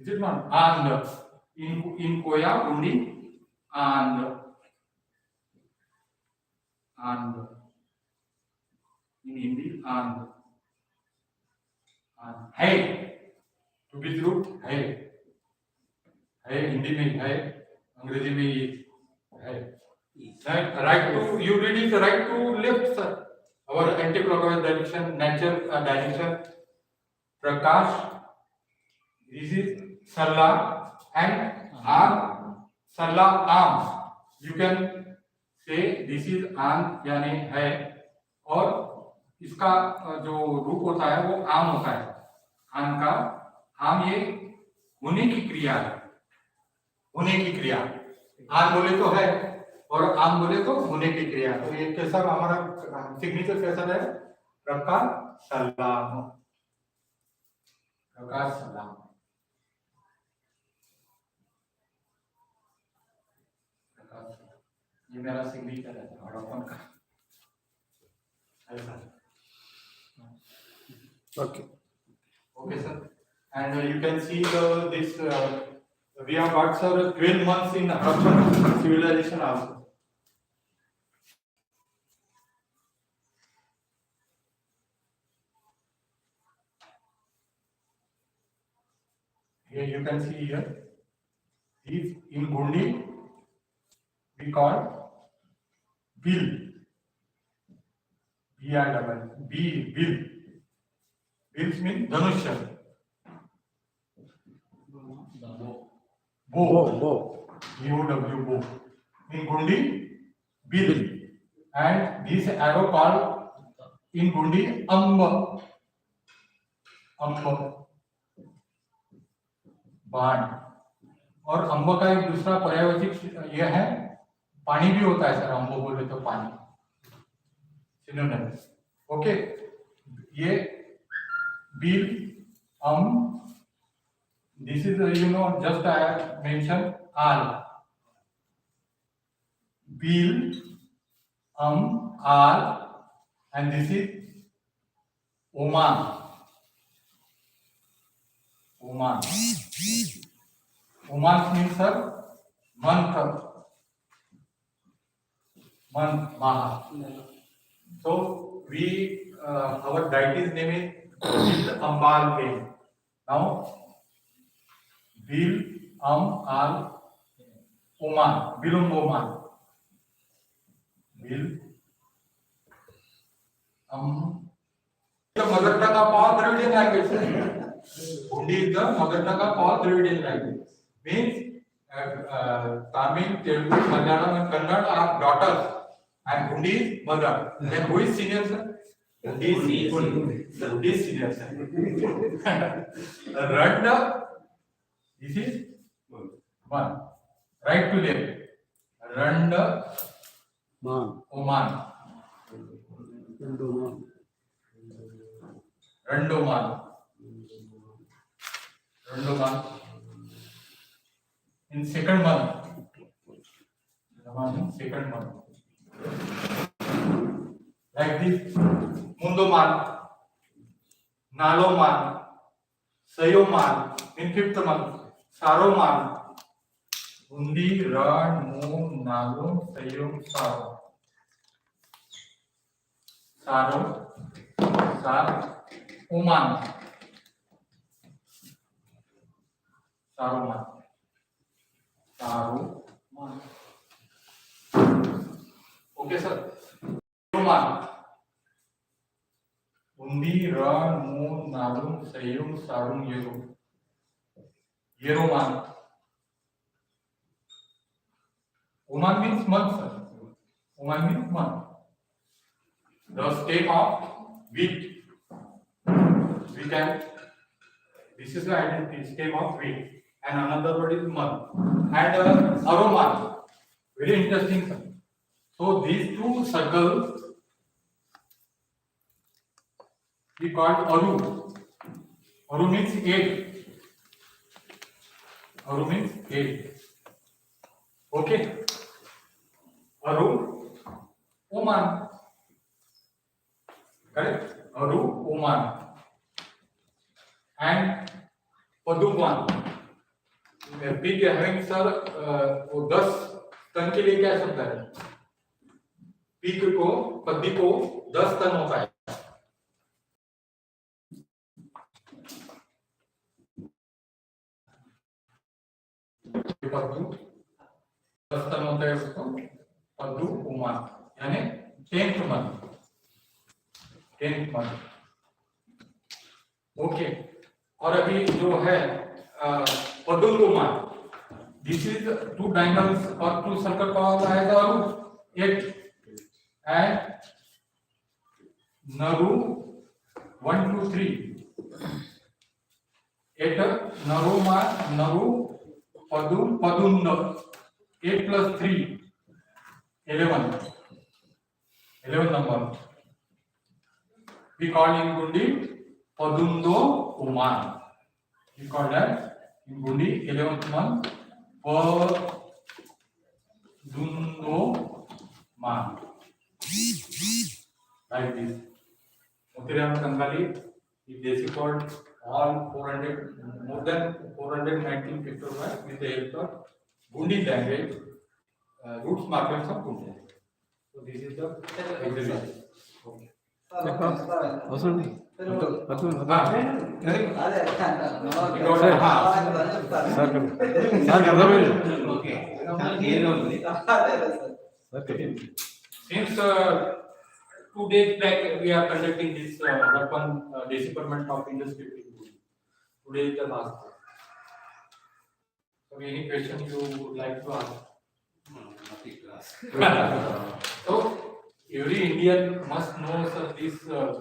Is it not? आंद। In, in कोया उंडी आंद। आंद। In Hindi, आंद। आंद। है। To be true, है। है, हिंदी में है, अंग्रेजी में ये है। Right, right to, you read it right to left, sir. Our anti-clockwise direction, natural, uh, direction. Prakash, this is सल्ला, and आम, सल्ला आम। You can say this is आम, यानी है, और इसका, अ, जो रूप होता है वो आम होता है। आम का, आम ये होने की क्रिया है, होने की क्रिया। आम बोले तो है और आम बोले तो होने की क्रिया। तो ये कैसा हमारा signature कैसा है? प्रकाश सलाम। प्रकाश सलाम। प्रकाश सलाम। ये मेरा signature है, वोडाफोन का। ऐसा। Okay। Okay, sir। And, uh, you can see the, this, uh, we have got, sir, twelve months in Harappan civilization also। Here you can see here, these in Gondi we call bill, B I double, B, bill. Bills mean Dhanush. Bow, bow, bow. B O W, bow. In Gondi, bill. And this arrow called in Gondi, अम्ब। अम्ब। बाण। और अम्ब का एक दूसरा पर्यायवाची यह है, पानी भी होता है, sir, अम्ब बोले तो पानी। Synonym। Okay, ये bill, अम्ब, this is, you know, just I have mentioned all. Bill, Amb, all, and this is Oman. Oman. Oman means, sir, month। Month, माह। So we, uh, our deity's name is बिल अम्बाल पेन। Now, बिल अम आल ओमान, बिल अम ओमान। बिल अम, the mother tongue of all Dravidian language. Gondi is the mother tongue of all Dravidian language. Means, uh, uh, Tamil, Telugu, Malayalam and Kannada are daughters and Gondi is mother. Then who is senior, sir? Gondi is senior. Gondi is senior, sir. Randa, this is one. Right to left. Randa मान। ओमान। रंडो मान। रंडो मान। रंडो मान। In second month. In second month. Like this. मुंदो मान। नालो मान। सयो मान, in fifth month, सारो मान। उंदी, रण, मून, नालुंग, सयो, सारो। सारो, सार, उमान। सारो मान। सारो मान। OK sir। मान। उंदी, रण, मून, नालुंग, सयुंग, सारुंग, येरुंग। येरुमान। Oman means month, sir. Oman means month. The stem of wheat. We can, this is the identity, stem of wheat. And another word is month. And uh, Aroman. Very interesting, sir. So these two circles we call Aru. Aru means eight. Aru means eight. OK? Aru, Oman. Correct? Aru, Oman. And Paduan. Pig having, sir, uh, वो दस टन के लिए क्या शब्द है? Pig को, पद्दी को दस टन होता है। पद्दू, दस टन होता है उसको पद्दू उमा, यानी tenth month, tenth month। OK, और अभी जो है, अ, पद्दू Uma, this is two diagonals or two circle called as Aru, eight and Naru, one, two, three। Eight, Naru ma, Naru, Padu, Padund। Eight plus three, eleven। Eleven number। We call in Gondi Padundo Uman। We call that in Gondi, eleventh month, Padundo Man। Like this। Motiram Kangali, he deciphered all four hundred, more than four hundred nineteen pictographs with the help of Gondi language, uh, roots markers of Gondi. So this is the result। OK। अवसर नहीं। अतु, अतु, अतु। हाँ। अरे, sir, sir, sir, sir, OK। Sir, sir. Since, uh, two days back, we are conducting this, uh, weapon, uh, decipherment of Indus script in Gondi. Today is the last day। So any question you would like to ask? No, nothing to ask। So every Indian must know, sir, this, uh,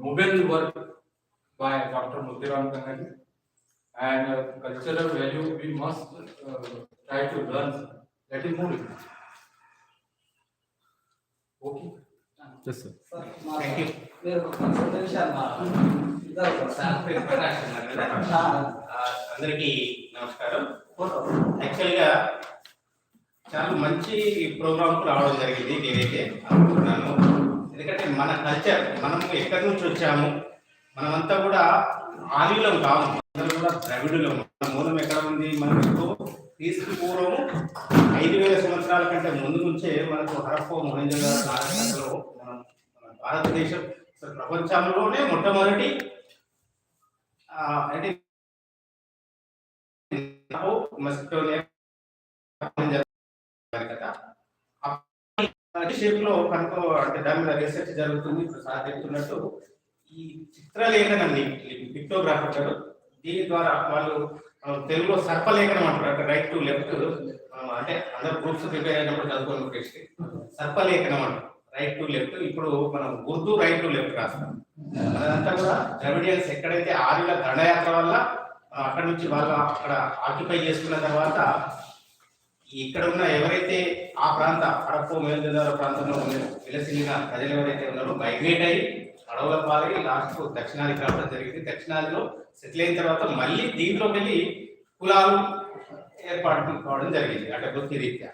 noble work by Doctor Motiram Kangali, and, uh, cultural value we must, uh, try to learn, sir। That is more important। OK। Yes, sir। Thank you। మీరు ఒక రెండు నిమిషాలు మాట్లాడండి। ఇద్దరు సార్ పేరు ప్రకాష్ అన్నారు కదా? ఆ, అందరికీ నమస్కారం। Actually గా చాలా మంచి ప్రోగ్రామ్ రావడం జరిగింది, నేనైతే అనుకుంటున్నాను। ఎందుకంటే మన కల్చర్, మనం ఎక్కడి నుంచి వచ్చాము, మనమంతా కూడా ఆర్యులం కాము, అందరం కూడా ద్రవిడులం। మన మూలం ఎక్కడ ఉంది? మనకు క్రీస్తు పూర్వము ఐదు వేల సంవత్సరాల కంటే ముందు నుంచే మనకు హరప్ప, మొహంజోదడో నాగరికతలో మనం, మన భారతదేశం ప్రపంచంలోనే మొట్టమొదటి, ఆ, అంటే, Mosquito net కదా. ఆ, అది shape లో కనుక్కో, అంటే దాని మీద research జరుగుతుంది. ఇప్పుడు సార్ చెప్తున్నట్టు ఈ చిత్రలేఖనం, పిక్టోగ్రాఫ్ అంటారు, దీని ద్వారా వాళ్ళు, ఆ, తెలుగులో సర్పలేఖనం అంటారు, అంటే రైట్ టు లెఫ్ట్. ఆ, అంటే అందరు గ్రూప్స్ ప్రిపేర్ అయినప్పుడు చదువుకొని, సర్పలేఖనం అంటారు, రైట్ టు లెఫ్ట్. ఇప్పుడు మనం ఉర్దూ రైట్ టు లెఫ్ట్ రాస్తాం. అదంతా కూడా ద్రవిడియన్స్ ఎక్కడైతే ఆర్యుల దండయాత్ర వల్ల, ఆ, అక్కడ నుంచి వాళ్ళు అక్కడ ఆక్యుపై చేసుకున్న తర్వాత, ఈ ఇక్కడ ఉన్న ఎవరైతే ఆ ప్రాంత హడప్ప, మొహంజదారో ప్రాంతంలో ఉన్న విలసిల్లిన ప్రజలు ఎవరైతే ఉన్నారో, మైగ్రేట్ అయ్యి అడవుల పాలై లాస్ట్ దక్షిణాదికి రావడం జరిగింది. దక్షిణాదిలో సెటిల్ అయిన తర్వాత మళ్ళీ దీంట్లోకి వెళ్ళి కులాలు ఏర్పాటు కావడం జరిగింది, అంటే వృత్తి రీత్యా.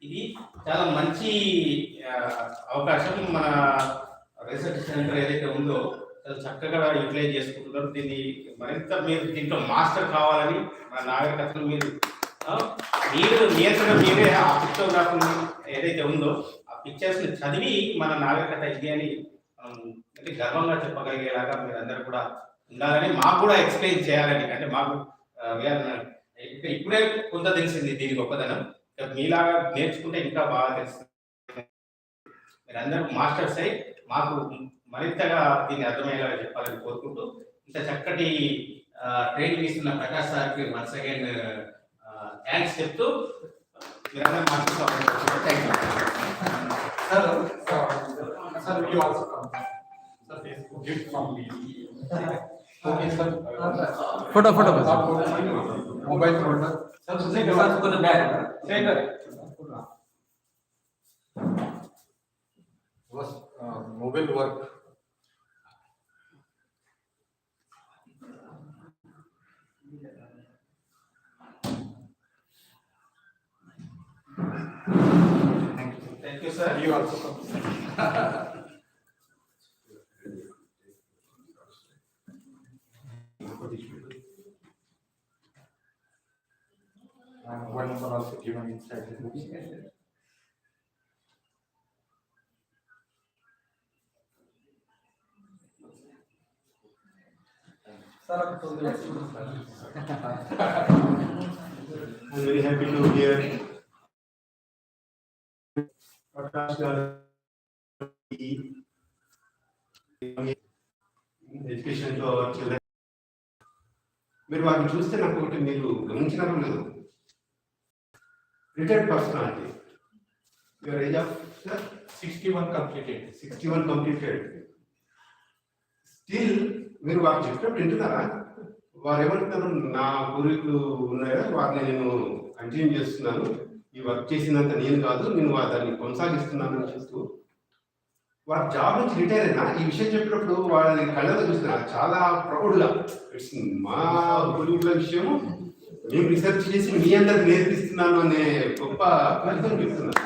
ఇది చాలా మంచి, ఆ, అవకాశం. మన రీసెర్చ్ సెంటర్ ఏదైతే ఉందో, చాలా చక్కగా యూటిలైజ్ చేసుకుంటున్నారు. దీన్ని మరింత మీరు దీంట్లో మాస్టర్ కావాలని, మన నాగరికతను మీరు, ఆ, మీరు నియంత్రణ మీరే ఆ పిక్టోగ్రాఫ్ ఏదైతే ఉందో, ఆ పిక్చర్స్ చదివి మన నాగరికత ఇది అని, ఆ, అంటే గర్వంగా చెప్పగలిగేలాగా మీరందరూ కూడా ఉండాలని, మాకు కూడా ఎక్స్ప్లెయిన్ చేయాలని, అంటే మాకు, ఆ, we are, అంటే ఇప్పుడే కొంత తెలిసింది దీని గొప్పతనం. ఇంకా మీలాగా నేర్చుకుంటే ఇంకా బాగా తెలుస్తుంది. మీరందరూ మాస్టర్స్ అయి మాకు మరింతగా దీన్ని అర్థమయ్యేలాగా చెప్పాలని కోరుకుంటూ, ఇంత చక్కటి, ఆ, ట్రైనింగ్ ఇస్తున్న ప్రకాష్ సార్కి వన్స్ అగైన్, ఆ, థ్యాంక్స్ చెప్తూ, మీరందరూ మాస్టర్స్ అవ్వాలి. Thank you. Sir, sir, sir, you also come. Sir, please, give from me. Okay, sir. Photo, photo बस। Mobile folder. सर, सर, कुछ बैग। सेंटर। बस, uh, mobile work. Thank you, sir. You also come. Uh, mobile number also given inside the book. I'm very happy to hear Prakash Garu education to our children. మీరు వాటిని చూస్తే నాకు ఒకటి మీరు గమనించినట్టు లేదు. Retired personality. Your age of, sir? Sixty-one completed. Sixty-one completed. Still మీరు వారు చెప్పినప్పుడు వింటున్నారా? వారు ఏమంటున్నారు? నా పూర్వీకులు ఉన్నారు కదా, వారిని నేను కంటిన్యూ చేస్తున్నాను. ఈ వర్క్ చేసినంత నేను కాదు, నేను వా-, దాన్ని కొనసాగిస్తున్నాను అని చెప్తూ, వారు జాబ్ నుంచి రిటైర్ అయినా ఈ విషయం చెప్పినప్పుడు వారి కళ్ళలో చూస్తున్నారు చాలా ప్రౌడ్గా. ఇట్స్ మా పూర్వీకుల విషయము, మేము రీసెర్చ్ చేసి మీ అందరికి నేర్పిస్తున్నాను అనే గొప్ప ఫలితం చెప్తున్నారు.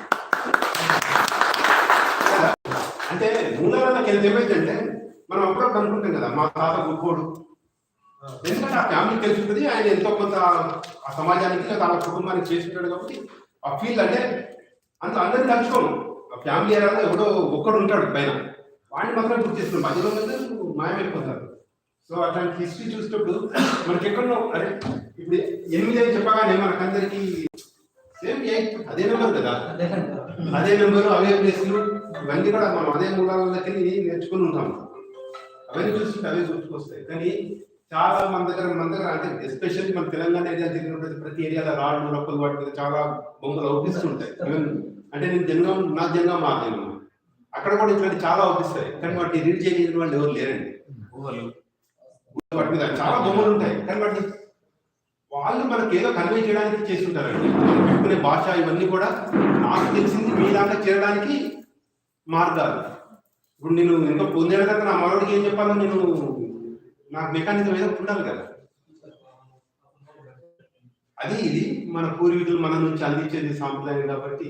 కదా? అంటే మూలాలకి వెళ్తే ఏమైందంటే, మనం అప్పుడప్పుడు అనుకుంటాం కదా, మా తాత గొప్పోడు, ఎందుకంటే ఆ ఫ్యామిలీ తెలుసుకుంది, ఆయన ఎంతో కొంత ఆ సమాజానికి లేదా ఆ కుటుంబానికి చేసి ఉంటాడు కాబట్టి ఆ ఫీల్ అంటే అంత అందరిని తలుచుకోము. ఆ ఫ్యామిలీ ఏరియాలో ఎవడో ఒక్కడు ఉంటాడు పైన, వాడిని మాత్రం గుర్తిస్తున్నాం, మధ్యలో అందరూ మాయమైపోతారు. సో అట్లాంటి హిస్టరీ చూసినప్పుడు మనకి ఎక్కడో అరే, ఇప్పుడు ఎనిమిది అని చెప్పగానే మనకందరికీ సేమ్ ఎయిట్, అదే నెంబర్ కదా, అదే నెంబర్, అవే ప్లేస్లు, ఇవన్నీ కూడా మనం అదే మూలాలకి నేర్చుకుని ఉంటాం. అవన్నీ చూస్తుంటే అవే గుర్తుకొస్తాయి. కానీ చాలా మన దగ్గర, మన దగ్గర అంటే ఎస్పెషల్లీ మన తెలంగాణ ఏరియా తిరిగినప్పుడు ప్రతి ఏరియాలో రాళ్ళు రప్పలు వాటి మీద చాలా బొమ్మలు అవుపిస్తుంటాయి. ఈవెన్ అంటే నేను జనగాం, నా జనగాం, మా జనగాం, అక్కడ కూడా ఇట్లాంటి చాలా అవుపిస్తాయి. కానీ వాటిని రీడ్ చేయగలిగిన వాళ్ళు ఎవరు లేరండి. వాటి మీద చాలా బొమ్మలు ఉంటాయి, కానీ వాటిని వాళ్ళు మనకి ఏదో కన్వే చేయడానికి చేస్తుంటారండి. మనం పెట్టుకునే భాష ఇవన్నీ కూడా నాకు తెలిసింది మీ దాకా చేరడానికి మార్గాలు. ఇప్పుడు నేను ఇంకా పొందేళ్ళ దాకా నా మనవడికి ఏం చెప్పాలో నేను, నాకు మెకానిజం ఏదో ఉండాలి కదా. అది ఇది మన పూర్వీకులు మన నుంచి అందించేది సాంప్రదాయం కాబట్టి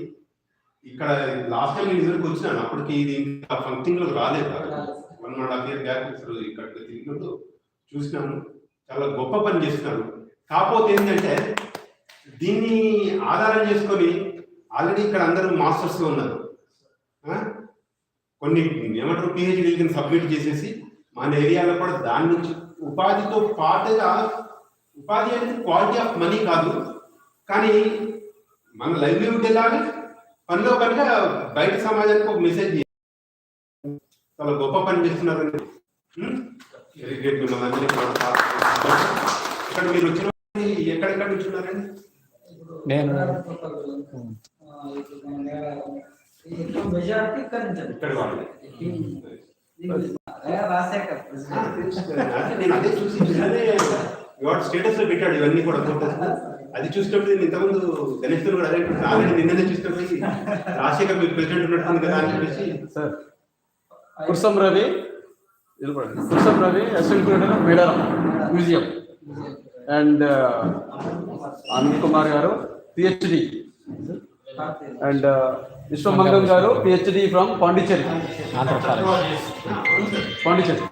ఇక్కడ లాస్ట్ టైం నేను ఇదివరకు వచ్చినాను, అప్పటికి ఇది ఇంకా ఫంక్షన్ లో రాలేదు. One and half year back ఇక్కడికి తిరిగినప్పుడు చూసినాము, చాలా గొప్ప పని చేస్తున్నారు. కాకపోతే ఏంటంటే దీన్ని ఆధారం చేసుకొని ఆల్రెడీ ఇక్కడ అందరూ మాస్టర్స్ ఉన్నారు. ఆ? కొన్ని ఏమంటారు, పిహెచ్డీలకి సబ్మిట్ చేసేసి మన ఏరియాలో కూడా దాని నుంచి ఉపాధితో పాటుగా, ఉపాధి అనేది క్వాలిటీ ఆఫ్ మనీ కాదు, కానీ మన లైవ్లీవుడ్ ఎలాగా పనిలో పనిగా బయట సమాజానికి ఒక మెసేజ్ చాలా గొప్ప పని చేస్తున్నారండి. Very great. మిమ్మల్ని అందరినీ కూడా, ఇక్కడ మీరు వచ్చిన ఎక్కడెక్కడ నుంచి ఉన్నారండి? నేను ఆ, ఇప్పుడు మన మేడ-, ఈ ఎక్కువ మెజారిటీ ఇక్కడి నుంచి. ఇక్కడ వాళ్ళే. దీనికి రాజశేఖర్ ఆ, తెలుసు కదా. అదే నేను అదే చూసి నిన్ననే వాడు స్టేటస్ లో పెట్టాడు ఇవన్నీ కూడా ఫొటోస్. అది చూసినప్పుడు నేను ఇంతకుముందు గణేష్ కూడా అదే ఆల్రెడీ నిన్ననే చూసినప్పుడు రాజశేఖర్ మీకు ప్రెసిడెంట్ ఉన్నట్టు కదా అని చెప్పేసి. సార్, కుర్సం రవి, నిలబడండి. Kursam Ravi, assistant curator, Medaram museum. And, uh, Anand Kumar గారు, పిహెచ్డి. And, uh, విశ్వమంగం గారు, PhD from Pondicherry. Andhra Pradesh. Pondicherry.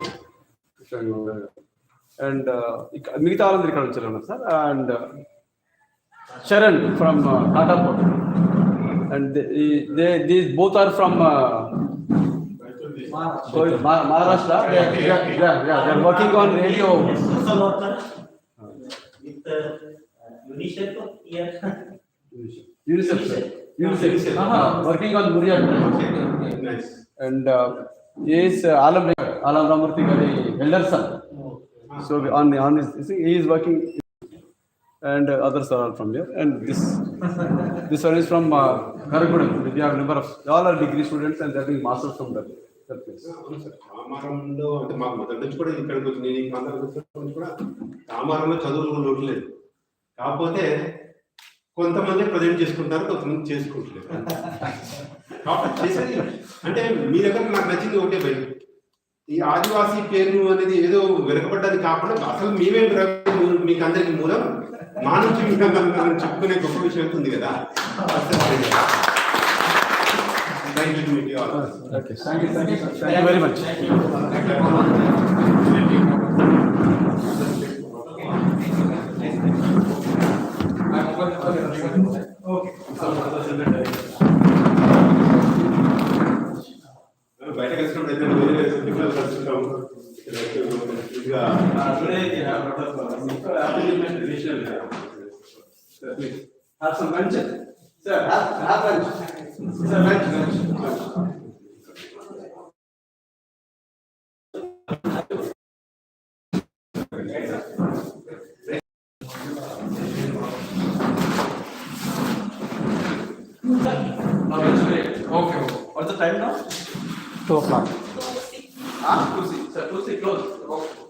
And, uh, ఇక మిగతా వాళ్ళందరూ ఇక్కడ నుంచి ఉన్నారు sir. And, uh, Sharan from, uh, Tata Port. And they, they, these both are from, uh, Koi-, Ma-, Maharashtra. They, yeah, yeah, yeah, they're working on radio. With, uh, UNICEF here. UNICEF, sir. UNICEF. UNICEF. Uh-huh. Working on Murya. Nice. And, uh, he is, uh, Alam, Alam Ramurthy Gari elder son. So on, on his, you see, he is working, and, uh, others are all from here. And this, this one is from, uh, Karagudem. We have number of, all are degree students and they're doing masters from that, that place. అవును సార్, కామారంలో అంటే మాకు మొదటి నుంచి కూడా ఇక్కడికి వచ్చి, నేను ఈ ప్రాంతానికి వచ్చినప్పటి నుంచి కూడా కామారంలో చదువులు లోటు లేదు. కాకపోతే కొంతమంది ప్రజెంట్ చేసుకుంటారు, కొంతమంది చేసుకోవట్లేదు. కాబట్టి చేసేది అంటే మీ దగ్గర నాకు నచ్చింది ఒకటే భయ్, ఈ ఆదివాసీ పేరు అనేది ఏదో వెనుకబడ్డది కాకుండా అసలు మేమే రవి మూ-, మీకు అందరికి మూలం, మా నుంచి మీకు అందరం మనం చెప్పుకునే గొప్ప విషయం అవుతుంది కదా. Thank you to meet you all. Okay, thank you, thank you, thank you very much. బయట కలిసినప్పుడు అయితే వేరే వేరే సిగ్నల్ కలుసుకుంటాము. ఇంకా అసలే అసలు relation. Have some lunch. Sir, have, have lunch. Sir, lunch, lunch, lunch. Okay, okay. What's the time now? Two o'clock. Ah, two six. Sir, two six close. Okay.